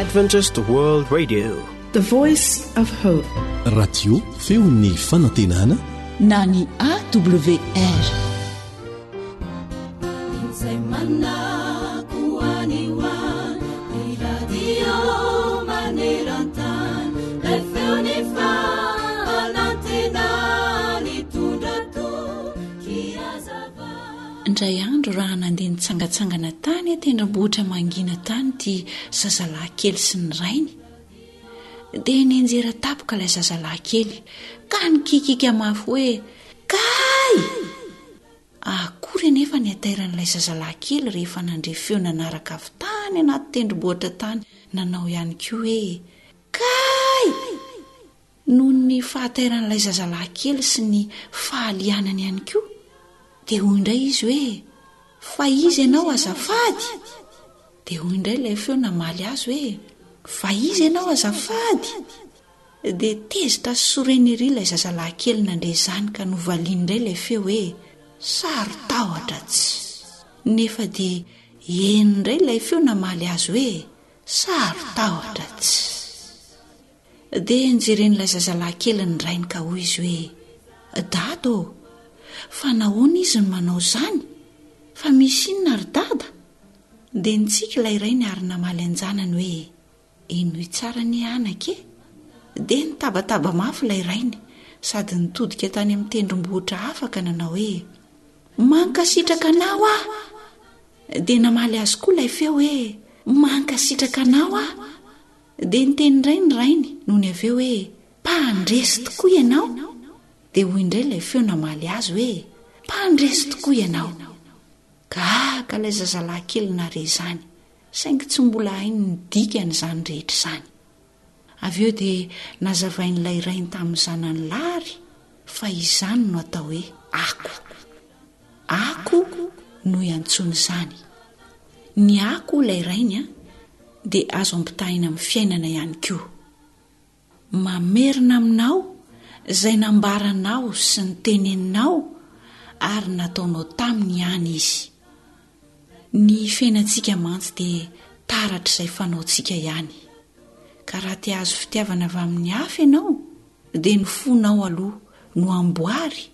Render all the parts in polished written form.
Adventist World Radio. The Voice of Hope. Radio feon'ny fanantenana na ny AWR. Izay manako any ho any, ny radio maneran-tany, ilay feon'ny fanantenana nitondra toky hazava. Indray andro raha nandeha nitsangantsangana tany an-tendrombohitra mangina tany ity zazalahy kely sy ny rainy, dia nianjera tapoka ilay zazalahy kely ka nikikika mafy hoe, Kay! Akory anefa ny hatairan'ilay zazalahy kely rehefa nandre feo nanaraka avy tany anaty tendrombohitra tany nanao ihany koa hoe, Kay! Noho ny fahatairan'ilay zazalahy kely sy ny fahalianany ihany koa, dia hoy indray izy hoe, Fa iza ianao azafady? Dia hoy indray ilay feo namaly azy hoe, Fa iza ianao azafady? Dia tezitra sy sorena ery ilay zazalahy kely nandre izany ka novaliany indray ilay feo hoe, Saro-tahotra tsy. Nefa dia heno indray ilay feo namaly azy hoe, Saro-tahotra tsy. Dia nojeren'ilay zazalahy kely ny rainy ka hoy izy hoe, Dada ô! Fa nahoana izy no manao izany? Fa misy inona ry dada? Dia nitsiky ilay rainy ary namaly an-janany hoe, Henoy tsara anie anaka e! Dia nitabataba mafy ilay rainy sady nitodika tany amin'ny tendrombohitra hafa ka nanao hoe, Mankasitraka anao aho! Dia namaly azy koa ilay feo hoe, Mankasitraka anao aho! Dia niteny indray ny rainy nony avy eo hoe, Mpandresy tokoa ianao! Dia hoy indray ilay feo namaly azy hoe, Mpandresy tokoa ianao! Gaga ilay zazalahy kely nahare izany, saingy tsy mbola hainy ny dikan'izany rehetra izany. Avy eo dia nazavain'ilay rainy tamin'ny zanany lahy àry fa izany no atao hoe ako. Ako no iantsoana izany. Ny ako ilay rainy dia azo ampitahaina amin'ny fiainana ihany koa. Mamerina aminao izay nambaranao sy noteneninao ary nataonao taminy ihany izy. Ny fiainantsika mantsy dia taratr'izay fanaontsika ihany. Ka raha te hahazo fitiavana avy amin'ny hafa ianao dia ny fonao aloha no amboary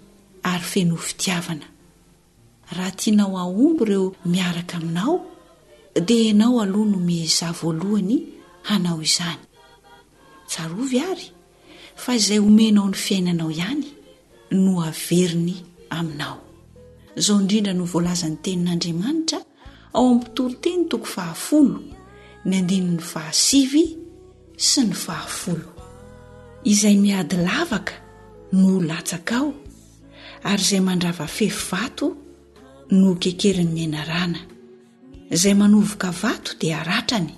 ary feno fitiavana. Raha tianao hahomby ireo miaraka aminao dia ianao aloha no miezaha voalohany hanao izany. Tsarovy àry fa izay omenao ny fiainanao ihany no averiny aminao. Izao indrindra no voalazan'ny Tenin'Andriamanitra ao amin'ny Mpitoriteny toko fahafolo, ny andininy fahasivy sy ny fahafolo. Izay miady lavaka no ho latsaka ao, ary izay mandrava fefy vato no ho kekerin'ny menarana. Izay manovoka vato dia haratrany,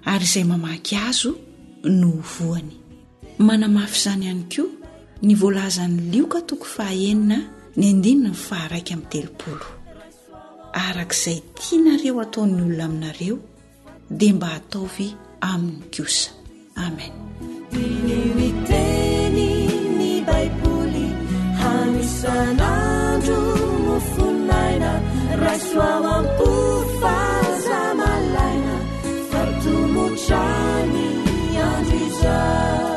ary izay mamaky hazo no ho voany. Manamafy izany ihany koa ny voalazan'ny Lioka toko fahaenina ny andininy faharaika amby 30. Araka izay tianareo hataon'ny olona aminareo, dia mba ataovy aminy kosa. Amen. Diniho ny teny ny Baiboly hano isan'andro mofon'aina raiso ao am-po fa aza malaina fa tomotra ny andro izao.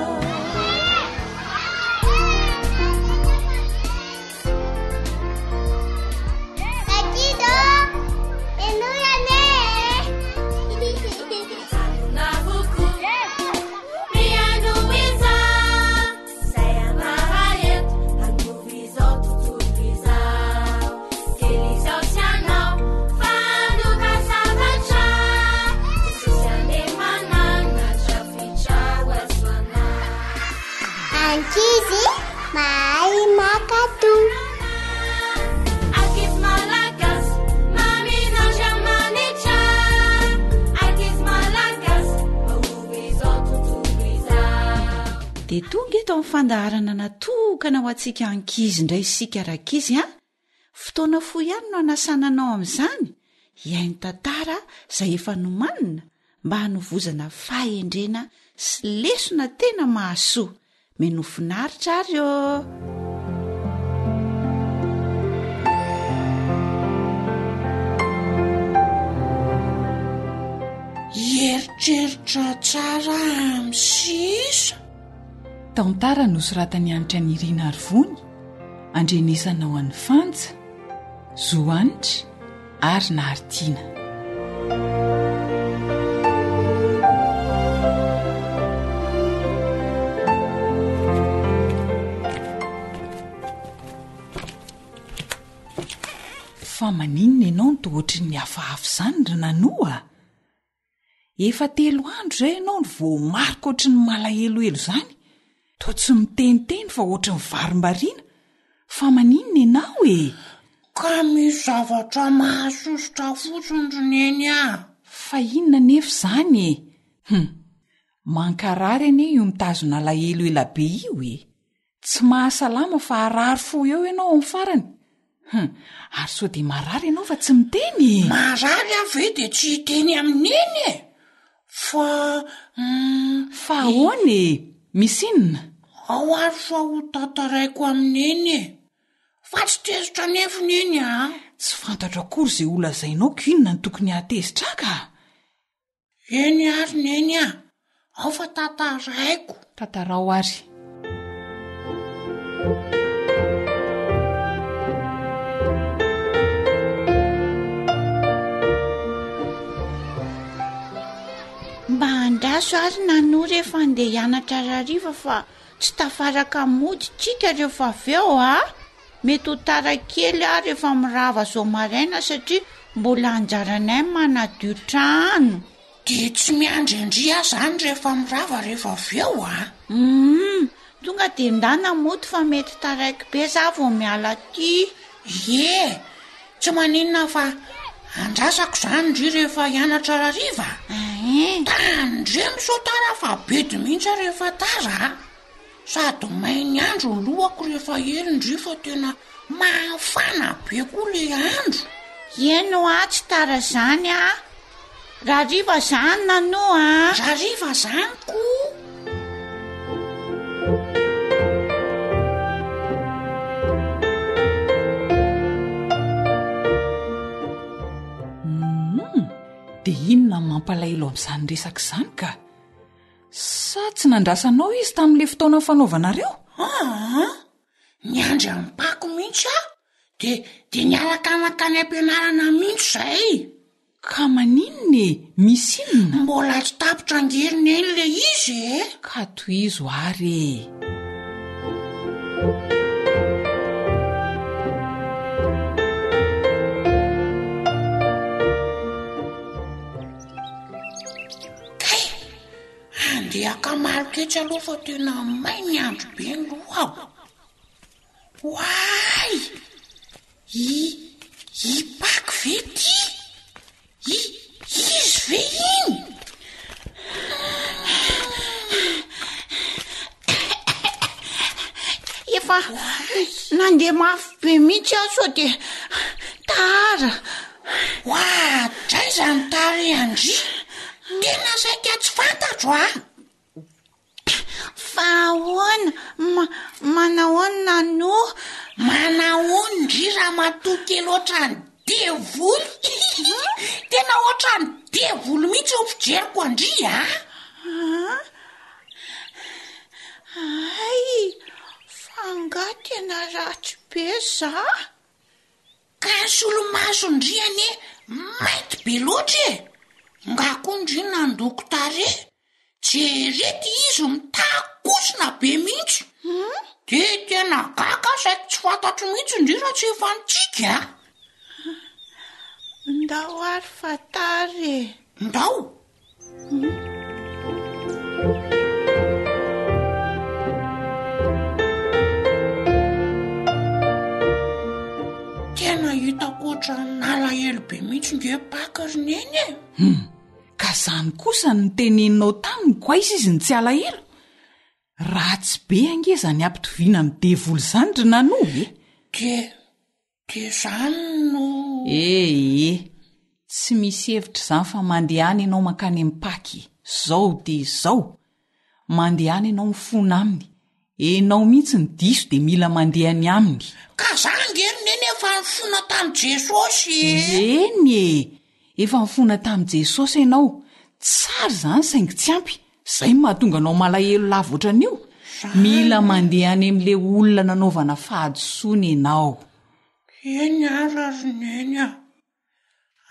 Ankizy mahay mankatò. Ankizy malagasy, mamin'Andriamanitra. Ankizy malagasy, mahomby izao tontolo izao. Dia tonga eto amin'ny fandaharana natokana ho antsika ankizy indray isika rankizy a! Fotoana fohy ihany no hanasana anao amin'izany, hihaino tantara izay efa nomanina mba hanovozana fahendrena sy lesona tena mahasoa. Menoa finaritra ary ô! Mieritreritra tsara amin'ny sisa. Tantara nosoratan'i Hanitra Nirina Arivony, andrenesanao an'i Fanja, Zo Hanitra ary Naharitina. Fa maninona ianao no toa ohatry ny hafahafa izany ry Nanou a? Efa telo andro izay ianao no voamarika ohatry ny malahelohelo izany, toa tsy miteniteny fa ohatry ny varimbariana. Fa maninona ianao e? Ka misy zavatra mahasosotra fotsiny ry Neny a! Fa inona anefa izany e? Hum! Mankarary anie io mitazona alahelo ela be io e! Tsy mahasalama fa harary fo eo ianao amin'ny farany. Hum, ary sao dia marary ianao fa tsy miteny e? Marary aho ve dia tsy hiteny amin'i Neny e? Fa hum. Fa ahoana e? Misy inona? Ao ary fa ho tantaraiko amin'i Neny e! Fa tsy tezitra anefa i Neny a! Tsy fantatro akory izay ho lazainao ko inona no tokony hahatezitra ahy ka! Eny ary Neny a! Ao fa tantaraiko. Tantarao ary. Mba andraso ary Nanou rehefa andeha hianatra rahariva fa tsy tafaraka mody tsika rehefa avy eo a! Mety ho tara kely aho rehefa mirava zao maraina satria mbola anjaranay ny manadio trano. Dia tsy miandry an-dry aho zany rehefa mirava rehefa avy eo a! Humm, tonga dia ndana mody fa mety taraiky be za vao miala aty. Ie, tsy maninona fa andrasako zany ndry rehefa hianatra rariva a! Ein. Tandremo sao tara fa bedy mihitsy aho rehefa tara a! Sady may ny andro ny lohako rehefa ela ndry fa tena mafana be koa le andro. Eny hoa tsy tara zany a! Rariva zany Nanou a! Rariva zany ko! Humm, dia inona no mampalahelo amin'izany resaka izany ka? Sa tsy nandrasanao izy tamin'ilay fotoana nifanaovanareo? Aa! Niandry an'i Pako mihitsy aho, dia dia niaraka nankany am-pianarana mihitsy izahay. Ka maninona e? Misy inona? Mbola tsy tapitra ange ry Neny ilay izy e! Ka tohizo ary e! Kay! Andeha haka maloketsy aloha fa tena may ny andro be ny lohako. Oay! I, i Paky ve ty? I, izy ve iny? Efa nandeha mafy be mihitsy aho sao dia tara. Oadray izany tarehin-dry! Tena saika tsy fantatro a! Fa ahoana? Ma, manahoana no? Manahoana ndry ramatoa kely ohatran'ny devoly? Tena ohatran'ny devoly mihitsy eo fijeriko an-dry a! Hay, fa angaha tena ratsy be za? Ka ny solomason-dry anie mainty be loatra e! Nga koa ndry nandoko tarehy? Jerety izy mitakosona be mihitsy! Dia tena gaga aho saiky tsy fantatro mihitsy ndry raha tsy efa nitsiky a! Ndao ary fa tara e! Ndao! Tena hitako ohatran'ny nalahelo be mihitsy nge Paka ry Neny e! Hum! Ka zany kosa no noteneninao taminy ko aiza izy no tsy alahelo? Ratsy be ange zany ampitoviana amin'ny devoly zany ry Nanou e! Dia Dia izany no. Ee, tsy misy hevitra izany fa mandehana ianao mankany amin'i Paky, zao dia zao! Mandehana ianao mifona aminy, enao mihitsy no diso dia mila mandeha any aminy. Ka za ange ry Neny efa nifona tamin'i Jesosy e! Eny e! Efa nifona tamin'i Jesosy ianao, Tsara izany saingy tsy ampy. Izay no mahatonga anao malahelo lava ohatran'io. Mila mandeha any amin'ilay olona nanaovana fahadisoana ianao. Eny ara ry Neny a!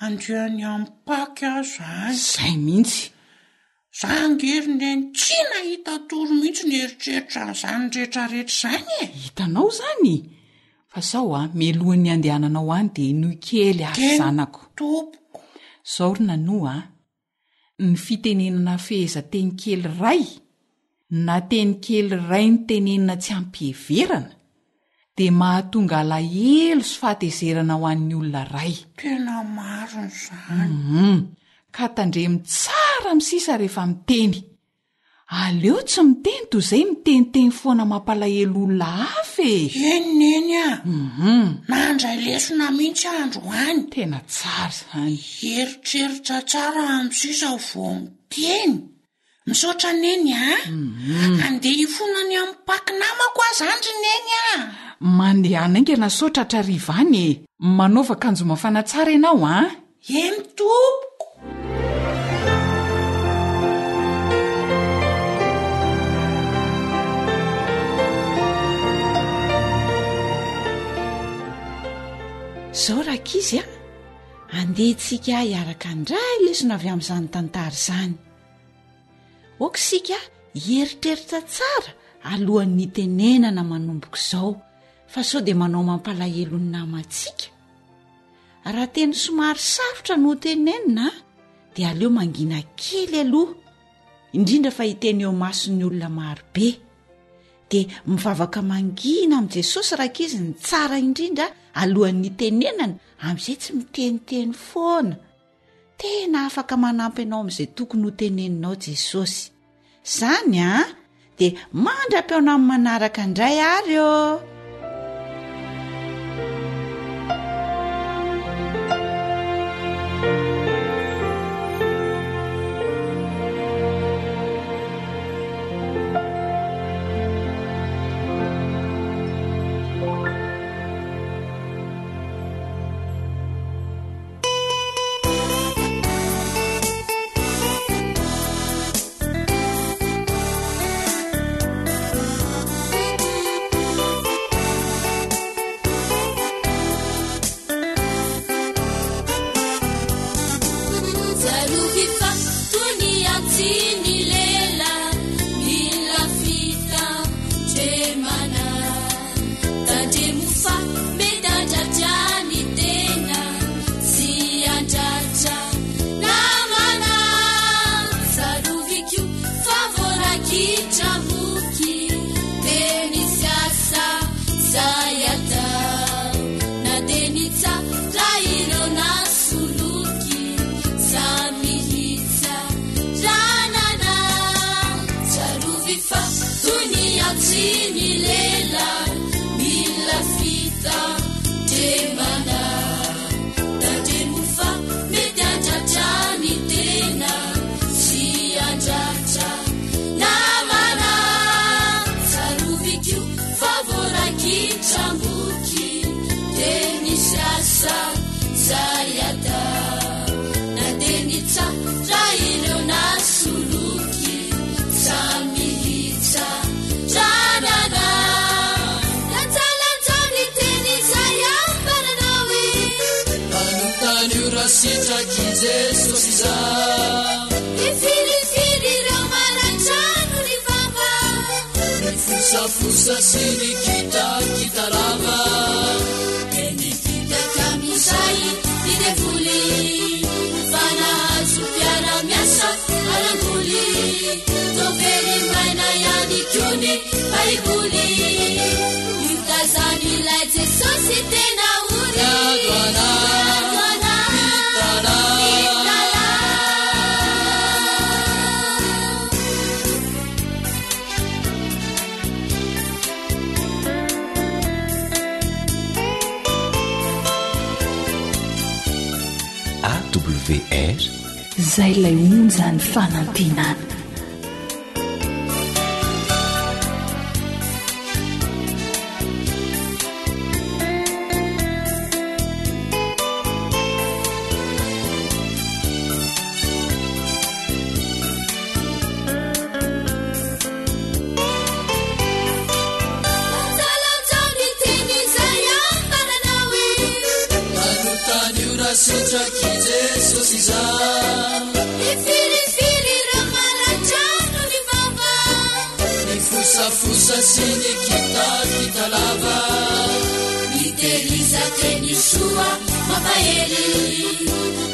Andeha any am-paky aho izany. Izay mihitsy. Za ange ry Neny tsy nahita tory mihitsy nieritreritra an'izany retraretra izany e! Hitanao izany? Fa sao a, mialohan'ny handehananao any dia henoy kely ary Eny zanako. tompoko. Izao ry Nanoa a, ny fitenenana fehezanteny kely iray na teny kely iray notenenina tsy ampiheverana dia mahatonga alahelo sy fahatezerana ho an'ny olona iray. Tena marina izany. Hum, ka tandremo tsara amin'ny sisa rehefa miteny. Aleo tsy miteny toy izay miteniteny foana mampalahelo olona hafa e! Eny Neny a! Hum. Nandray lesona mihitsy aho androany. Tena tsara izany. Hieritreritra tsara amin'ny sisa vao miteny. Misaotra Neny a! Andeha hifona any amin'ny paky namako aho zany ry Neny a! Mandehana haingana sao tratra hariva any e! Manaova akanjo mafana tsara ianao an! Eny tompoko! Izao rankizy a! Andeha tsika hiaraka handray lesona avy amin'izany tantara izany. Aoka isika hieritreritra tsara alohan'ny hitenenana manomboka izao fa sao dia manao mampalahelo ny namantsika. Raha teny somary sarotra no hotenenina dia aleo mangina kely aloha, indrindra fa hiteny eo imason'ny olona maro be. Dia mivavaka mangina amin'i Jesosy rankizy ny tsara indrindra alohan'ny hitenenana, amin'izay tsy miteniteny foana. Tena afaka manampy anao amin'izay tokony ho teneninao Jesosy. Zany an! Dia mandra-pihaona amin'ny manaraka indray ary ô! AWR. Izay ilay onjan'ny fanantenana. izao. Nifirifiry ireo maratrano ny vava. Nifosafosa sy nikitakita lava. Niteliza teny soa mampahery.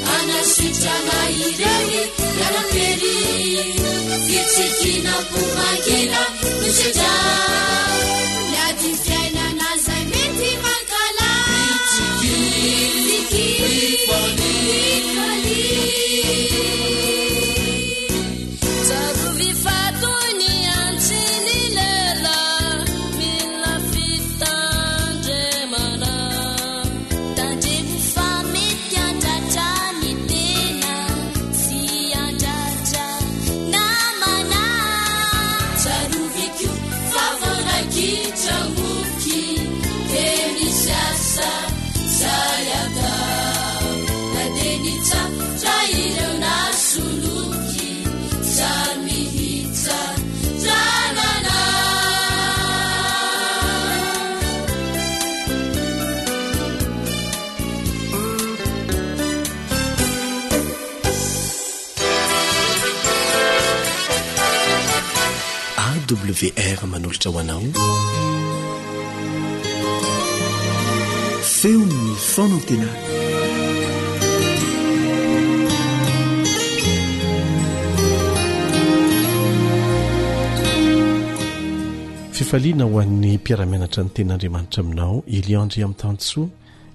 Hanasitrana ireny miara-pery. Fitsikiana am-po mangina no sedra. Miady fiainana izay mety mankahala. Mitsikia, mifalia. Tsarovy fa toy ny antsy ny lela, mila fitandremana. Tandremo fa mety handratra ny tena sy handratra namana. Tsarovy koa fa vao raikitra moky dia misy asa izay atao. Na dia nitsahatra ireo nasoloky, samy hitsa-dranana. AWR manolotra ho anao Feon'ny fanantenana. Fifaliana ho an'ny mpiara-mianatra ny tenin'Andriamanitra aminao, Elion Andriamitansoa,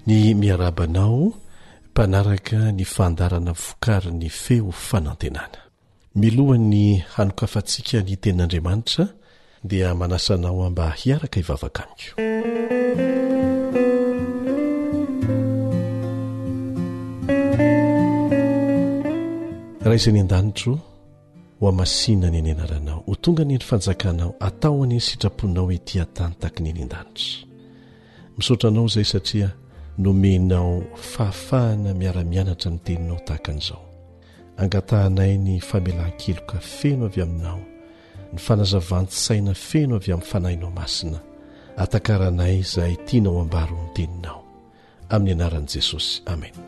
ny miarahaba anao mpanaraka ny fandaharana vokarin'ny Feo Fanantenana. Milohan'ny hanokafantsika ny Tenin'Andriamanitra dia manasa anao mba hiaraka hivavaka amiko. Ray izay any an-danitro, ho hamasina anie ny anaranao, ho tonga anie ny fanjakanao, atao anie ny sitraponao ety an-tany tahaka ny any an-danitra. Misaotra anao izay satria nomenao fahafahana miara-mianatra ny teninao tahaka an'izao. Angatahanay ny famelan-keloka feno avy aminao, ny fanazavan-tsaina feno avy amin'ny Fanahinao Masina, atakaranay izay tianao ambara ao amin'ny teninao. Amin'ny anaran'i Jesosy. Amena.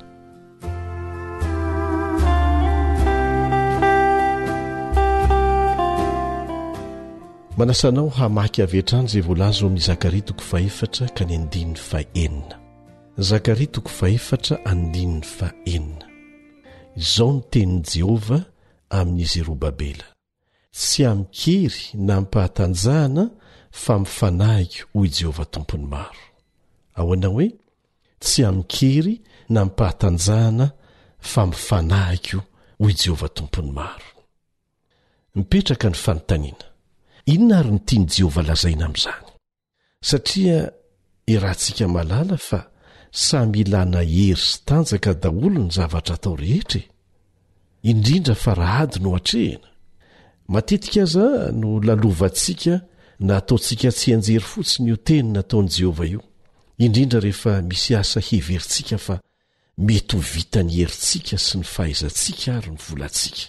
Manasa anao hamaky avy hatrany izay voalaza ao amin'ny Zakaria toko fahefatra ka ny andininy fahenina. Zakaria toko fahefatra andininy fahenina. Izao no tenin'i Jehovah amin'i Zerobabela, Tsy amin-kery na amim-pahatanjahana fa amin'ny fanahiko, hoy Jehovah Tompon'ny maro. Ahoana hoe tsy amin-kery na amim-pahatanjahana fa amin'ny fanahiko, hoy Jehovah Tompon'ny maro? Mipetraka ny fanontaniana, Inona àry no tian'i Jehovah lazaina amin'izany? Satria iarahantsika mahalala fa samy ilana hery sy tanjaka daholo ny zavatra atao rehetra e! Indrindra fa raha ady no atrehina. Matetika aza no lalovantsika na ataontsika tsianjery fotsiny io teny nataon'i Jehovah io, indrindra rehefa misy asa heverintsika fa mety ho vitan'ny herintsika sy ny fahaizantsika ary ny volantsika.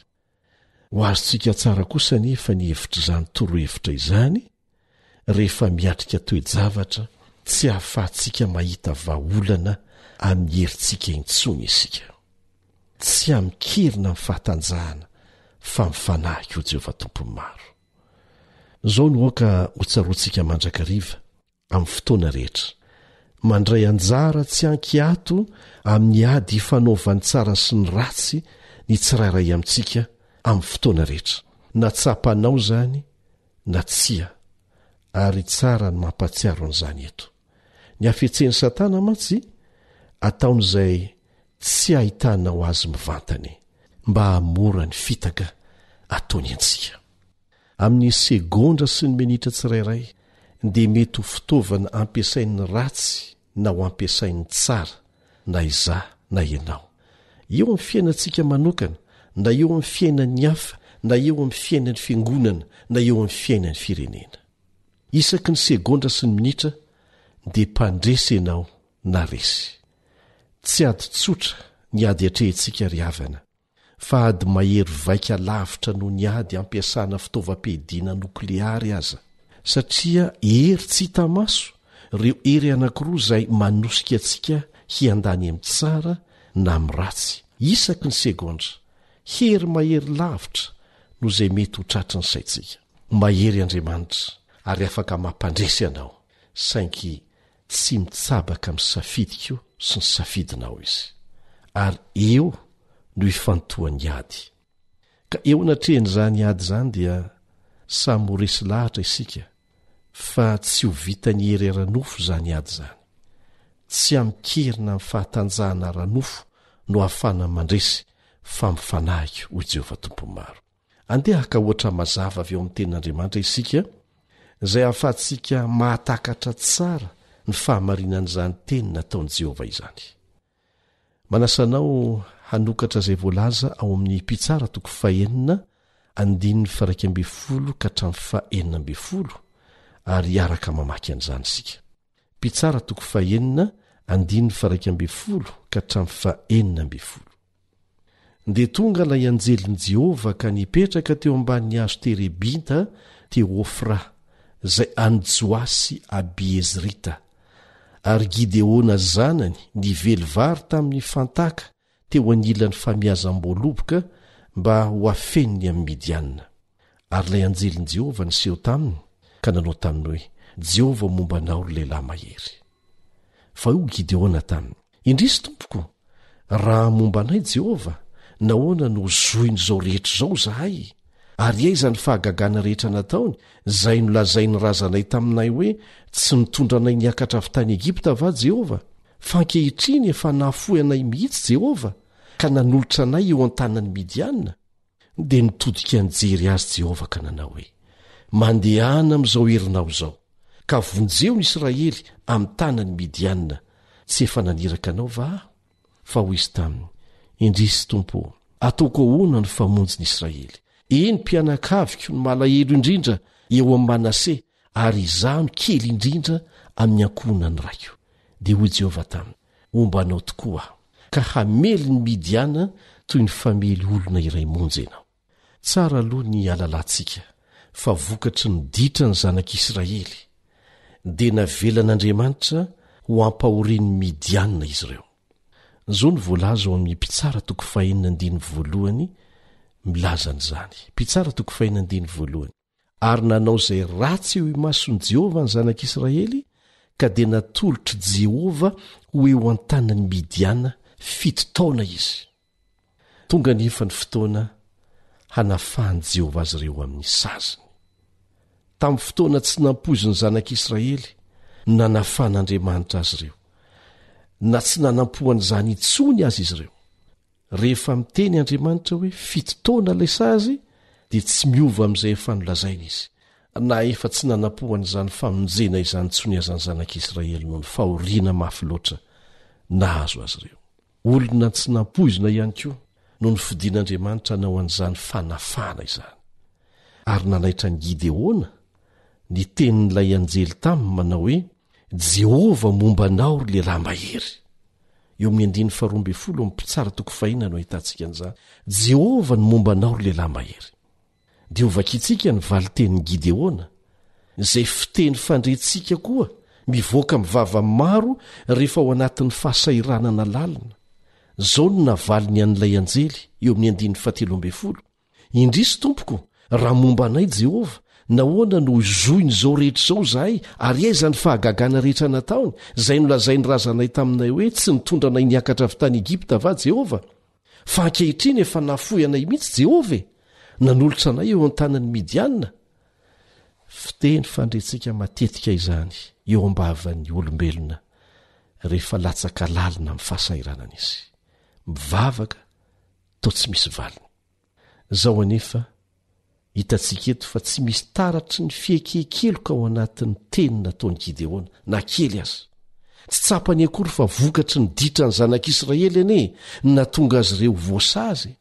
Ho azontsika tsara kosa anefa ny hevitr'izany torohevitra izany rehefa miatrika toe-javatra tsy ahafahantsika mahita vahaolana amin'ny herintsika intsony isika. Tsy amin-kery na amin'ny fahatanjahana fa amin'ny fanahy koa Jehovah Tompon'ny maro. Izao no aoka hotsaroantsika mandrakariva, amin'ny fotoana rehetra. Mandray anjara tsy an-kiato amin'ny ady ifanaovan'ny tsara sy ny ratsy ny tsirairay amintsika amin'ny fotoana rehetra, na tsapanao izany na tsia, ary tsara ny mampahatsiaro an'izany eto. Ny hafetsen'i Satana mantsy ataony izay tsy ahitanao azy mivantana e, mba hahamora ny fitaka ataony antsika. Amin'ny segondra sy ny minitra tsirairay dia mety ho fitaovana ampiasain'ny ratsy na ho ampiasain'ny tsara, na izaho na ianao. Eo amin'ny fiainantsika manokana, na eo amin'ny fiainan'ny hafa, na eo amin'ny fiainan'ny fiangonana, na eo amin'ny fiainan'ny firenena. Isaky ny segondra sy ny minitra dia mpandresy ianao na resy. Tsy ady tsotra ny ady atrehintsika ry havana. fa ady mahery vaika lavitra noho ny ady ampiasana fitaovam-piadiana nokleary aza, satria hery tsy hita maso ireo hery anankiroa izay manosika antsika hiandany amin'ny tsara na amin'ny ratsy. Isaky ny segondra. Hery mahery lavitra noho izay mety ho tratry ny saintsika. Mahery Andriamanitra ary afaka mampandresy anao, saingy tsy mitsabaka amin'ny safidiko sy ny safidinao Izy. Ary eo no ifantohan'ny ady. Ka eo anatrehan'izany ady izany dia samy ho resy lahatra isika fa tsy ho vitan'ny hery ara-nofo izany ady izany. Tsy amin-kery na amin'ny fahatanjahana ara-nofo no ahafahana mandresy fa amin'ny fanahiko, hoy Jehovah Tompon'ny maro. Andeha haka ohatra mazava avy ao amin'ny Tenin'Andriamanitra isika, izay ahafahantsika mahatakatra tsara ny fahamarinan'izany teny nataon'i Jehovah izany. Manasa anao hanokatra izay voalaza ao amin'ny Mpitsara toko fahenina andininy faha-11 ka hatramin'ny faha-16 ary hiaraka mamaky an'izany isika. Mpitsara toko fahenina andininy faha-11 ka hatramin'ny faha-16. Dia tonga ilay anjelin'i Jehovah ka nipetraka teo ambanin'ny hazo terebinta teo Ofra, izay an'i Joasy Abiezrita. Ary Gideona zanany nively vary tamin'ny fantàka teo anilan'ny famiazam-boaloboka mba ho afeniny amin'ny Midiana. Ary ilay anjelin'i Jehovah niseho taminy ka nanao taminy hoe, Jehovah momba anao, ry lehilahy mahery. Fa hoy Gideona taminy, Indrisy, tompoko, raha momba anay Jehovah, nahoana no zohin'izao rehetra izao izahay? Ary aiza ny fahagagana rehetra nataony, izay nolazain'ny razanay taminay hoe, Tsy nitondra anay niakatra avy tany Egypta va Jehovah? Fa ankehitriny efa nahafoy anay mihitsy Jehovah, ka nanolotra anay eo an-tanan'ny Midiana. Dia nitodika nijery azy Jehovah ka nanao hoe, Mandehana amin'izao herinao izao, ka vonjeo ny Israely amin'ny tanan'ny Midiana, tsy efa naniraka anao va aho? Fa hoy izy taminy, Indrisy, Tompo ô, ataoko ahoana ny famonjy ny Israely? Eny, mpianakaviko no malahelo indrindra eo amin'i Manase, ary izaho no kely indrindra amin'ny ankohonan'ny raiko. Dia hoy Jehovah taminy, Homba anao tokoa aho, ka hamely ny Midiana toy ny famely olona iray monja ianao. Tsara aloha ny hahalalantsika fa vokatry ny ditra ny zanak'Israely, dia navelan'Andriamanitra ho ampahorian'ny Midiana izy ireo. Izao no voalaza ao amin'ny Mpitsara toko fahenina andininy voalohany milaza an'izany. Mpitsara toko fahenina andininy voalohany. Ary nanao izay ratsy eo imason'i Jehovah ny zanak'Israely, ka dia natolotr'i Jehovah ho eo an-tanan'i Midiana fito taona izy. Tonga anefa ny fotoana hanafahan'i Jehovah azy ireo amin'ny saziny. Tamin'ny fotoana tsy nampoizin'ny zanak'Israely no nanafahan'Andriamanitra azy ireo, na tsy nanampo an'izany intsony aza izy ireo. Rehefa miteny Andriamanitra hoe fito taona ilay sazy dia tsy miova amin'izay efa nolazainy izy, na efa tsy nanam-po an'izany famonjena izany intsony aza ny zanak'Israely noho ny fahoriana mafy loatra nahazo azy ireo. Olona tsy nampoizina ihany koa no nofidin'Andriamanitra hanao an'izany fanafahana izany. Ary nanaitra an'i Gideona ny tenin'ilay anjely taminy manao hoe, Jehovah momba anao, ry lehilahy mahery. Eo amin'ny andininy faharoa ambin'ny folo amin'ny Mpitsara toko fahina no ahitantsika an'izany. Jehovah no momba anao, ry lehilahy mahery. Dia hovakintsika ny valin-tenin'i Gideona, izay fiteny fandrentsika koa mivoaka amin'ny vavan'ny maro rehefa ao anatin'ny fahasahiranana lalina. Izao no navaliny an'ilay anjely, eo amin'ny andininy fahatelo ambin'ny folo, Indrisy, tompoko, raha momba anay Jehovah, nahoana no zohin'izao rehetra izao izahay, ary aiza ny fahagagana rehetra nataony, izay nolazain'ny razanay taminay hoe, 'Tsy nitondra anay niakatra avy tany Egypta va Jehovah? Fa ankehitriny efa nahafoy anay mihitsy Jehovah e! Nanolotra anay eo an-tanan'ny Midiana. Fiteny fandrentsika matetika izany eo am-bavan'ny olombelona rehefa latsaka lalina amin'ny fahasahiranana izy. Mivavaka toa tsy misy valiny. Izao anefa, hitantsika eto fa tsy misy taratry ny fiekekeloka ao anatin'ny teny nataon'i Gideona, na kely aza. Tsy tsapany akory fa vokatry ny ditran'ny zanak'Israely anie no nahatonga azy ireo ho voasazy.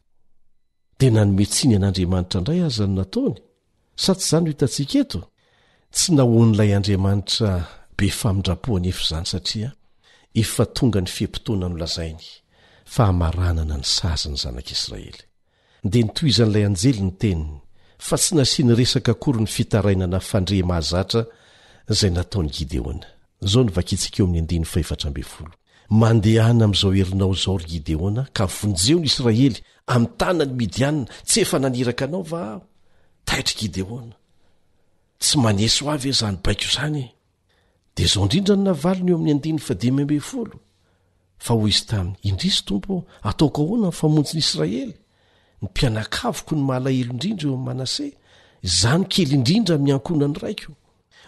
Dia nanome tsiny an'Andriamanitra indray aza no nataony. Sa tsy izany no hitantsika eto? Tsy nahoan'ilay Andriamanitra be famindram-po anefa izany satria efa tonga ny fe-potoana nolazainy fa hamaranana ny sazin'ny zanak'Israely. Dia nitohizan'ilay anjely ny teniny fa tsy nasiany resaka akory ny fitarainana fandre mahazatra izay nataon'i Gideona. Izao no vakintsika eo amin'ny andininy fahefatra ambin'ny folo. Mandehana amin'izao herinao izao, ry Gideona, ka vonjeo ny Israely amin'ny tanan'ny Midianina, tsy efa naniraka anao va aho? Taitra Gideona. Tsy maneso ahy ve izany baiko izany e? Dia izao indrindra no navaliny eo amin'ny andininy fahadimy ambin'ny folo, Fa hoy izy taminy, Indrisy, Tompo ô, ataoko ahoana ny famonjy ny Israely? Ny mpianakaviko no malahelo indrindra eo amin'i Manase, izaho no kely indrindra amin'ny ankohonan'ny raiko.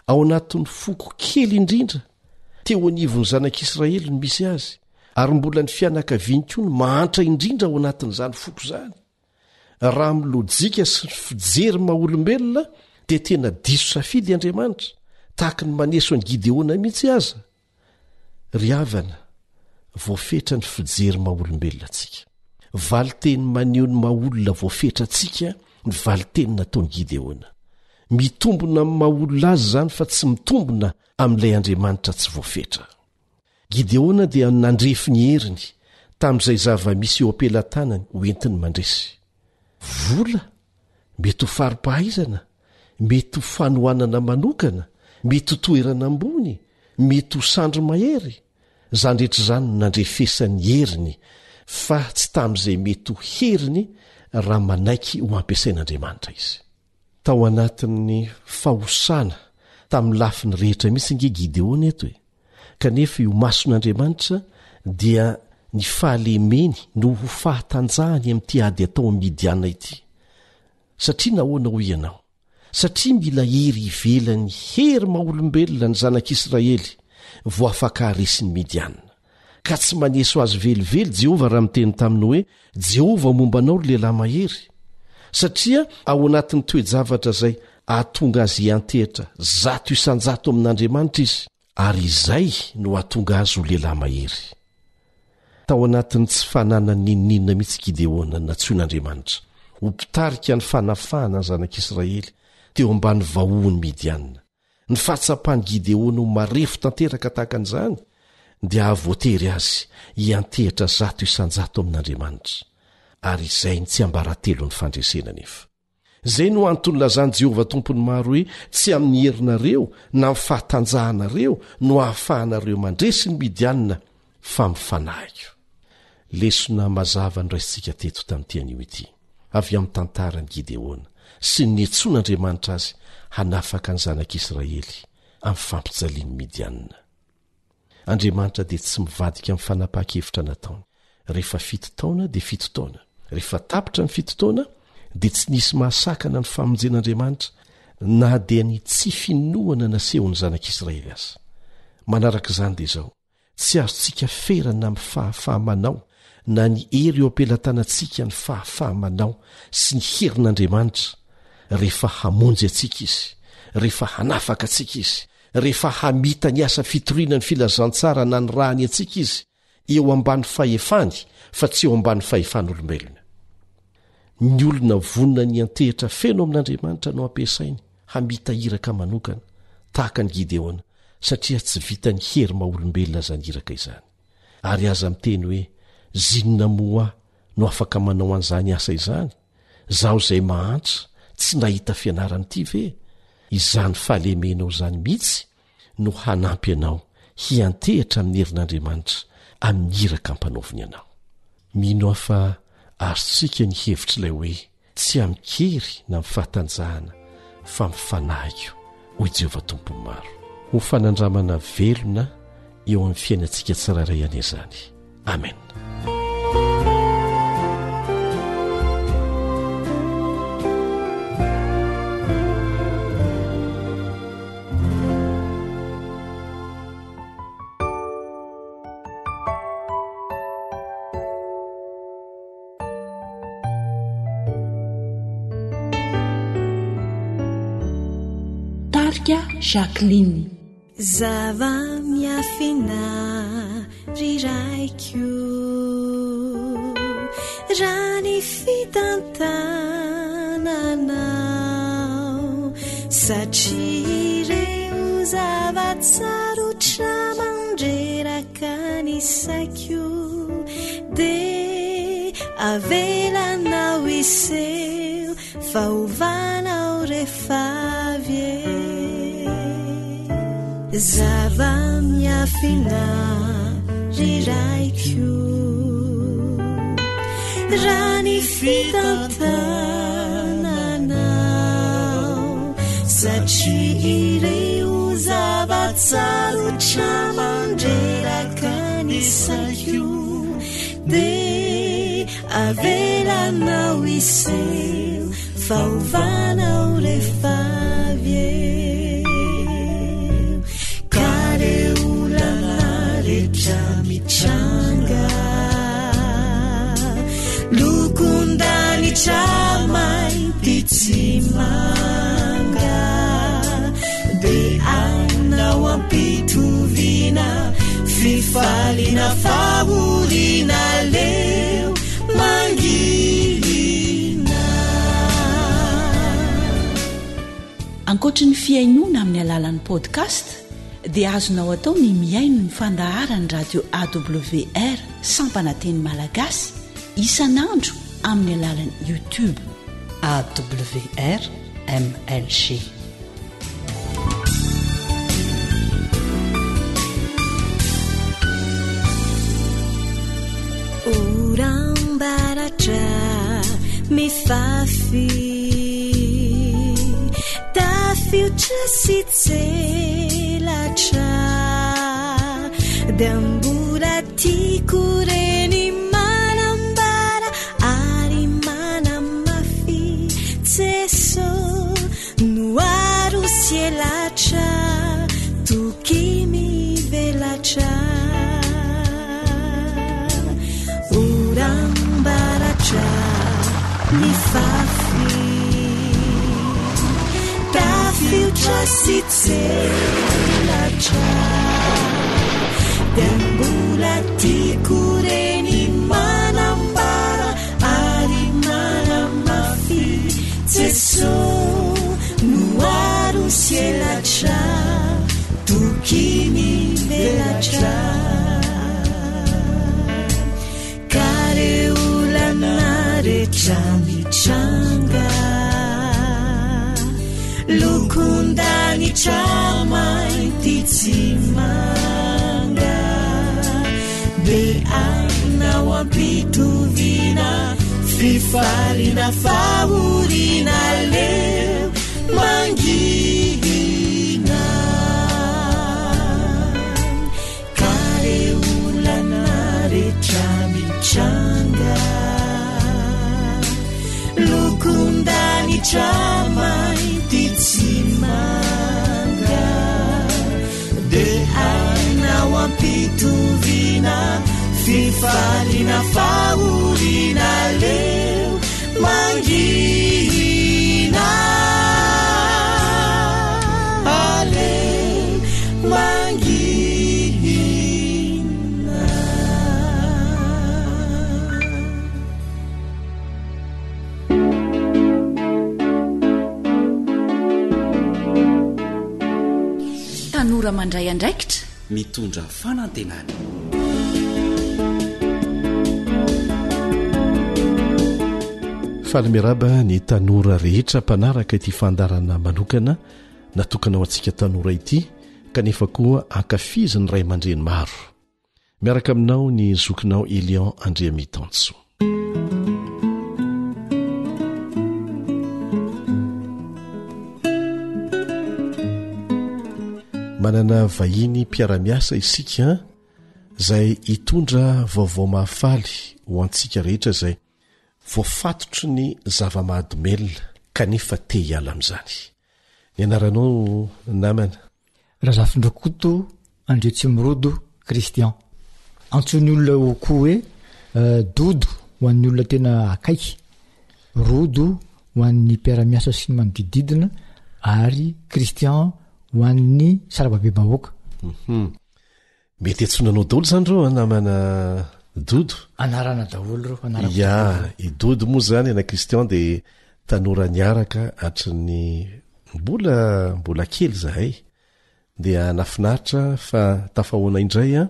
Ao anatin'ny foko kely indrindra teo anivon'ny zanak'Israely no misy azy, ary mbola ny fianakaviany koa no mahantra indrindra ao anatin'izany foko izany. Raha amin'ny lojika sy ny fijery maha olombelona dia tena diso safidy Andriamanitra, tahaka ny maneso an'i Gideona mihitsy aza. Ry havana, voafetra ny fijery maha olombelona antsika. Valinteny maneho ny maha olona voafetra antsika ny valinteny nataon'i Gideona. Mitombina amin'ny maha olona azy izany fa tsy mitombina amin'ilay Andriamanitra tsy voafetra. Gideona dia nandrefy ny heriny tamin'izay zava-misy eo am-pelatanany ho entiny mandresy. Vola? Mety ho fari-pahaizana, mety ho fanohanana manokana, mety ho toerana ambony, mety ho sandry mahery. Izany rehetra izany no nandrefesany heriny fa tsy tamin'izay mety ho heriny raha manaiky ho ampiasain'Andriamanitra izy. Tao anatin'ny fahosana tamin'ny lafiny rehetra mihitsy ange Gideona eto e! Kanefa io mason'Andriamanitra dia ny fahalemeny no ho fahatanjahany amin'ity ady atao amin'i Midiana ity. Satria nahoana hoy ianao? Satria mila hery ivelan'ny hery maha-olombelona ny zanak'Israely vao afaka haharesy ny Midiana. Ka tsy maneso azy velively Jehovah raha miteny taminy hoe, Jehovah momba anao ry lehilahy mahery. Satria ao anatin'ny toe-javatra izay ahatonga azy hiantehitra 100% amin'Andriamanitra izy, ary izay no hahatonga azy ho lehilahy mahery. Tao anatin'ny tsy fananany n'inon'inona mihitsy Gideona nantsoin'Andriamanitra ho mpitarika ny fanafahana ny zanak'Israely teo ambany vahohon'ny Midianina. Ny fahatsapan'i Gideona ho marefo tanteraka tahaka an'izany dia hahavoatery azy hiantehitra 100% amin'Andriamanitra, ary izay ny tsiambaratelon'ny fandresena anefa. Izay no antony nilazan'i Jehovah Tompon'ny maro hoe, Tsy amin'ny herinareo na amin'ny fahatanjahanareo no ahafahanareo mandresy ny Midianina, fa amin'ny fanahiko. Lesona mazava noraisintsika teto tamin'ity anio ity, avy amin'ny tantaran'i Gideona sy ny niantsoan'Andriamanitra azy hanafaka ny zanak'Israely amin'ny fampijalian'ny Midianina. Andriamanitra dia tsy mivadika amin'ny fanapahan-kevitra nataony. Rehefa fito taona dia fito taona. Rehefa tapitra ny fito taona dia tsy nisy mahasakana ny famonjen'Andriamanitra na dia ny tsy finoana nasehon'ny zanak'Israely aza. Manaraka izany dia izao, Tsy azontsika ferana amin'ny fahafaha-manao na ny hery eo am-pelatanantsika ny fahafaha-manao sy ny herin'Andriamanitra rehefa hamonjy antsika Izy, rehefa hanafaka antsika Izy, rehefa hamita ny asa fitoriana ny filazantsara nanirahany antsika Izy, eo ambany fahefany fa tsy eo ambany fahefan'olombelona. Ny olona vonona ny hiantehitra feno amin'Andriamanitra no ampiasainy hamita iraka manokana, tahaka an'i Gideona, satria tsy vitan'ny hery maha-olombelona izany iraka izany. Ary aza miteny hoe, Zinona moa aho no afaka manao an'izany asa izany? Izaho izay mahantra, tsy nahita fianarana ity ve? Izany fahalemenao izany mihitsy no hanampy anao hiantehitra amin'ny herin'Andriamanitra amin'ny iraka ampanaoviny anao. Mino aho fa azontsika ny hevitr'ilay hoe tsy amin-kery na amin'ny fahatanjahana fa amin'ny fanahiko, hoy Jehovah Tompon'ny maro. Ho fanandramana velona eo amin'ny fiainantsika tsirairay anie izany. Amena. Tarika Jacqueline. Zava-miafina ry Raiko Raha ny fitantananao Satria ireo zava-tsarotra mandreraka ny saiko Dia avelanao hiseho fa hovanao rehefa avy eo. Zava-miafina. ry raiko Raha ny fitantananao Satria ireo zava-tsarotra mandreraka ny saiko Dia avelanao hiseho fa hovanao rehefa avy eo Ka re olana rehetra mitranga Lokon-danitra mainty tsy manga Dia ainao ampitoviana Fifaliana fahoriana leo mangina. Ankoatry ny fihainoana amin'ny alalan'ny podcast dia azonao atao ny mihaino ny fandaharan'ny radio AWR sampana teny malagasy isan'andro amin'ny alalan'ny YouTube. AWR MLG. Oram-baratra mifafy Tafiotra sy tselatra Dia mbola tiako reny manambara Ary manamafy Jeso no aro sy elatra Toky mivelatra Oram-baratra mifafy Tafiotra sy tselatra Dia mbola tiako reny manambara Ary manamafy Jeso no aro sy elatra Toky mivelatra Ka re olana rehetra mitranga Lokon-danitra mainty tsy manga Be aina ho ampitoviana Fifaliana fahoriana leo mangina Ka re olana rehetra mitranga Lokon-danitra mainty tsy manga Dia aina ho ampitoviana Fifaliana fahoriana leo mangina Aleo mangina Tanora mandray andraikitra. Mitondra fanantenana. Faly miarahaba ny tanora rehetra mpanaraka ity fandaharana manokana natokana ho antsika tanora ity kanefa koa ankafizin'ny ray aman-dreny maro. Miaraka aminao ny zokinao Elion Andriamitansoa. Manana vahiny mpiara-miasa isika izay hitondra vaovao mahafaly ho antsika rehetra izay voafatotry ny zava-mahadomelina kanefa te hiala amin'izany. Ny anaranao namana? Razafindrakoto Andriatsimirodo Christian. Antsoin'ny olona eo koa hoe Dodo ho an'ny olona tena akaiky, Rodo ho an'ny mpiara-miasa sy ny manodididina ary Christian ho an'ny sarababem-bahoaka. Mety antsoina anao daholo izany ireo an, namana Dodo. Anarana daholo ireo, anarako Ya, daholo ireo. i Dodo moa izany ana Christian dia tanora niaraka hatry ny mbola mbola kely izahay. Dia nahafinaritra fa tafahoana indray an,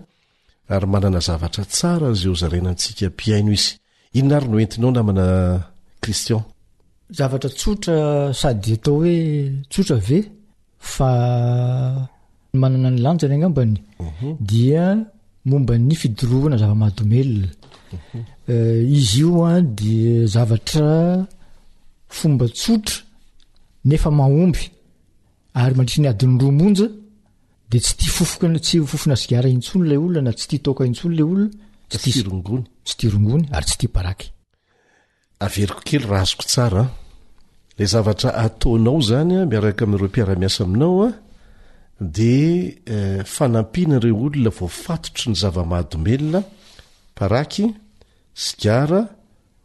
ary manana zavatra tsara izay ho zaraina antsika mpihaino izy. Inona ary no entinao namana Christian? Zavatra tsotra sady atao hoe tsotra ve fa manana ny lanjany angambany dia. momba ny fidorohana zava-mahadomelina. Izy io an dia zavatra fomba tsotra nefa mahomby ary mandritry ny adiny roa monja dia tsy tia fofoka tsy fofona sigara intsony ilay olona na tsy tia toaka intsony ilay olona, tsy tia rongony, tsy tia rongony ary tsy tia paraky. Averiko kely raha azoko tsara an. Ilay zavatra ataonao izany an, miaraka amin'ireo mpiara-miasa aminao an, dia eh, fanampiana ireo olona voafatotry ny zava-mahadomelina, paraky, sigara,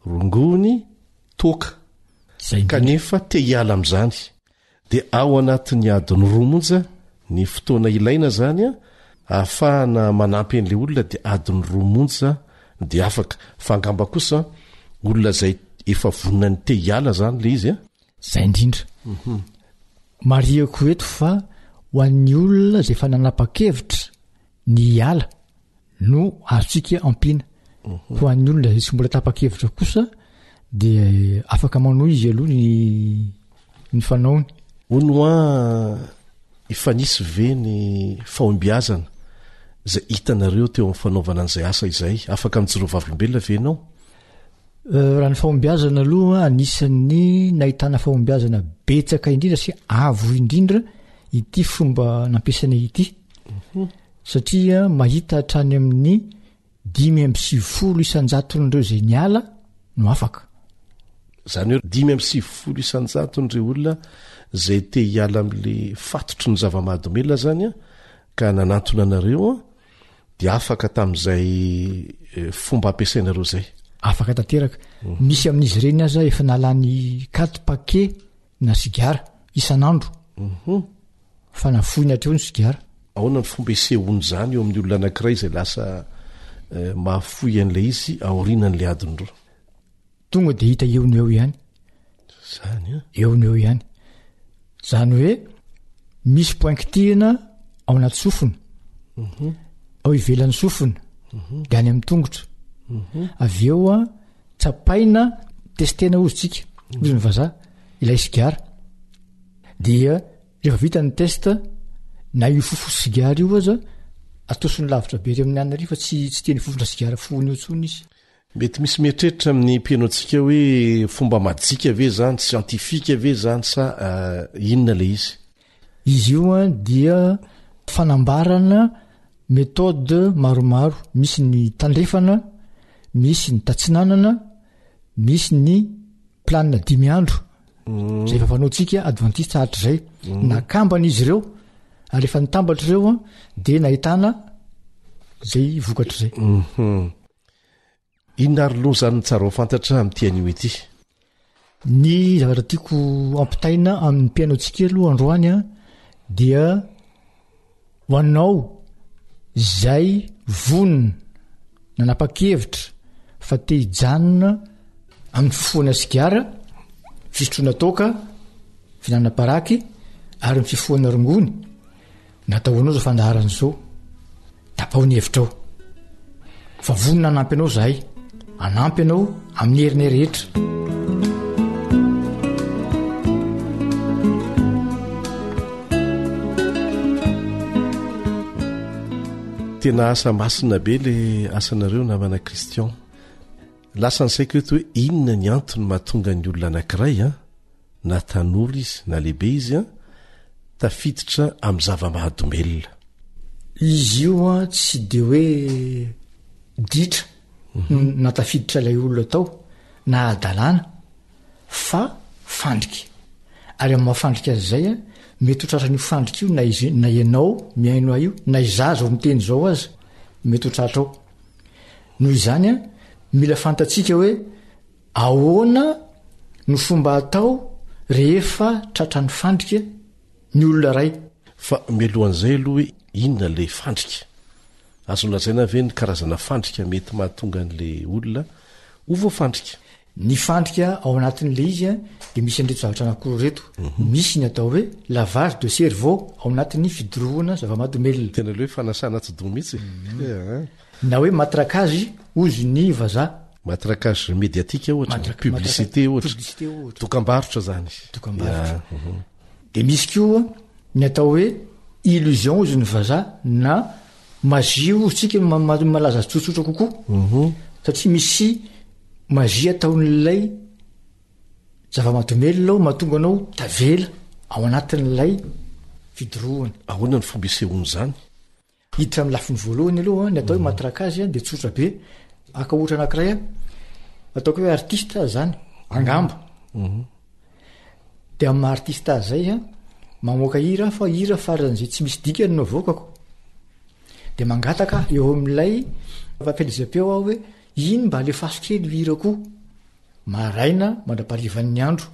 rongony, toaka. Kanefa te hiala amin'izany. Dia ao anatin'ny adiny roa monja ny fotoana ilaina izany ahafahana manampy an'ilay olona dia adiny roa monja dia afaka. Fa angamba kosa olona izay efa vonona ny te hiala izany ilay izy a. Izay indrindra. Marihako eto fa ho an'ny olona izay efa nanapa-kevitra ny hiala no azontsika ampiana. Ho an'ny olona izay tsy mbola tapa-kevitra kosa dia afaka manohy izy aloha ny ny fanaony. Hono hoa, efa nisy ve ny fahombiazana izay hitanareo teo amin'ny fanaovana an'izay asa izay? Afaka mijoro vavolombelona ve ianao? Eh, raha ny fahombiazana aloha, anisan'ny nahitana fahombiazana betsaka indrindra sy avo indrindra ity fomba nampiasaina ity. Satria mahita hatrany amin'ny 95 isan-jaton'ireo izay niala no afaka. Izany hoe 95 isan-jaton'ireo olona izay te hiala amin'ilay fatotry ny zava-mahadomelina izany ka nanantona anareo dia afaka tamin'izay eh, fomba ampiasainareo izay. Afaka tanteraka. Mhm. Misy amin'izy ireny aza efa nalany quatre paquets na sigara isan'andro. Mhm. Fa nafoiny hatreo ny sigara. Ahoana ny fomba isehoan'izany eo amin'ny olona anankiray izay lasa mahafoy an'ilay izy aorianan'ilay adiny roa? Tonga dia hita eo no eo ihany. Zany an? Eo no eo ihany. Zany hoe misy point kitihina ao anaty sofina, mhm. ao ivelan'ny sofina, mhm. dia any amin'ny tongotra. Mhm. Avy eo an, tsapaina, testena ozy tsika, ozy ny vazaha, ilay sigara. Dia Rehefa vita ny test, na io fofo sigara io aza, atosiny lavitra be ery amin'ny anona ery fa tsy tsy tiany fofona sigara fohony eo intsony izy. Mety misy mieritreritra amin'ny mpihaino antsika hoe fomba majika ve izany, siantifika ve izany sa inona ilay izy? Izy io dia fanambarana méthode maromaro, misy ny tandrefana, misy ny tatsinanana, misy ny planina dimy andro mm. zay efa fanaontsika adventiste hatrizay mm. nakambana izy ireo ary efa nitambatra ireo a de nahitana zay vokatra zay mhm. inona ary loha zany ny tsara ho fantatra amin'ity anio ity ny zavatra tiako ampitaina amin'ny mpiaino antsika aloha androany a dia Ho anao izay vonona nanapa-kevitra fa te hijanona amin'ny fifohana sigara, fisotroana toaka, fihinanana paraky ary ny fifohana rongony, natao ho anao izao fandaharana izao. Tapaho ny hevitrao. Fa vonona hanampy anao izahay. Hanampy anao amin'ny herinay rehetra. Tena asa masina be le asanareo namana Christian. Lasa ny saiko eto hoe inona ny antony mahatonga ny olona anankiray an, na tanora izy na lehibe izy an, tafiditra amin'ny zava-mahadomelina. Izy io an tsy de hoe ditra no nahatafiditra ilay olona tao na hadalana fa fandrika. Ary amin'ny maha fandrika azy izay an, mety ho tratran'io fandrika io na izy na ianao mihaino ahy io na izaho izao miteny izao aza mety ho tratra ao. Noho izany an, mila fantatsika hoe ahoana no fomba atao rehefa tratran'ny fandrika ny olona iray. Fa mialohan'izay aloha hoe inona ilay fandrika? Azo lazaina ve ny karazana fandrika mety mahatonga an'ilay olona ho voafandrika? Ny fandrika ao anatin'ilay izy dia misy an'ireto zavatra anankiroa ireto. Misy ny atao hoe lavage de cerveau ao anatin'ny fidorohana zava-mahadomelina. Tena ilay hoe fanasana atidoha mihitsy e. Na hoe matraquage hozy ny vazaha. Matraquage médiatique ohatra, publicité ohatra, dokambarotra zany. Dokambarotra. Dia misy koa ny atao hoe illusion hozy ny vazaha na. Magie hozy tsika no malaza azy tsotsotra kokoa. Mhm. Satria misy magie ataon'ilay zava-mahadomelina ao mahatonga anao tavela ao anatin'ilay fidorohana. Ahoana ny fomba isehoan'izany? Hiditra amin'ny lafiny voalohany aloha, ny atao hoe matraquage dia tsotra be. Haka ohatra anankiray aho, ataoko hoe artiste aho zany, angamba. Mhm. Dia amin'ny maha artiste azy zay an, mamoaka hira aho fa hira faran'izay tsy misy dikany no avoakako. Dia mangataka eo amin'ilay fampielezam-peo aho hoe iny mba alefaso kely io hirako io, maraina mandra-paharivan'ny andro.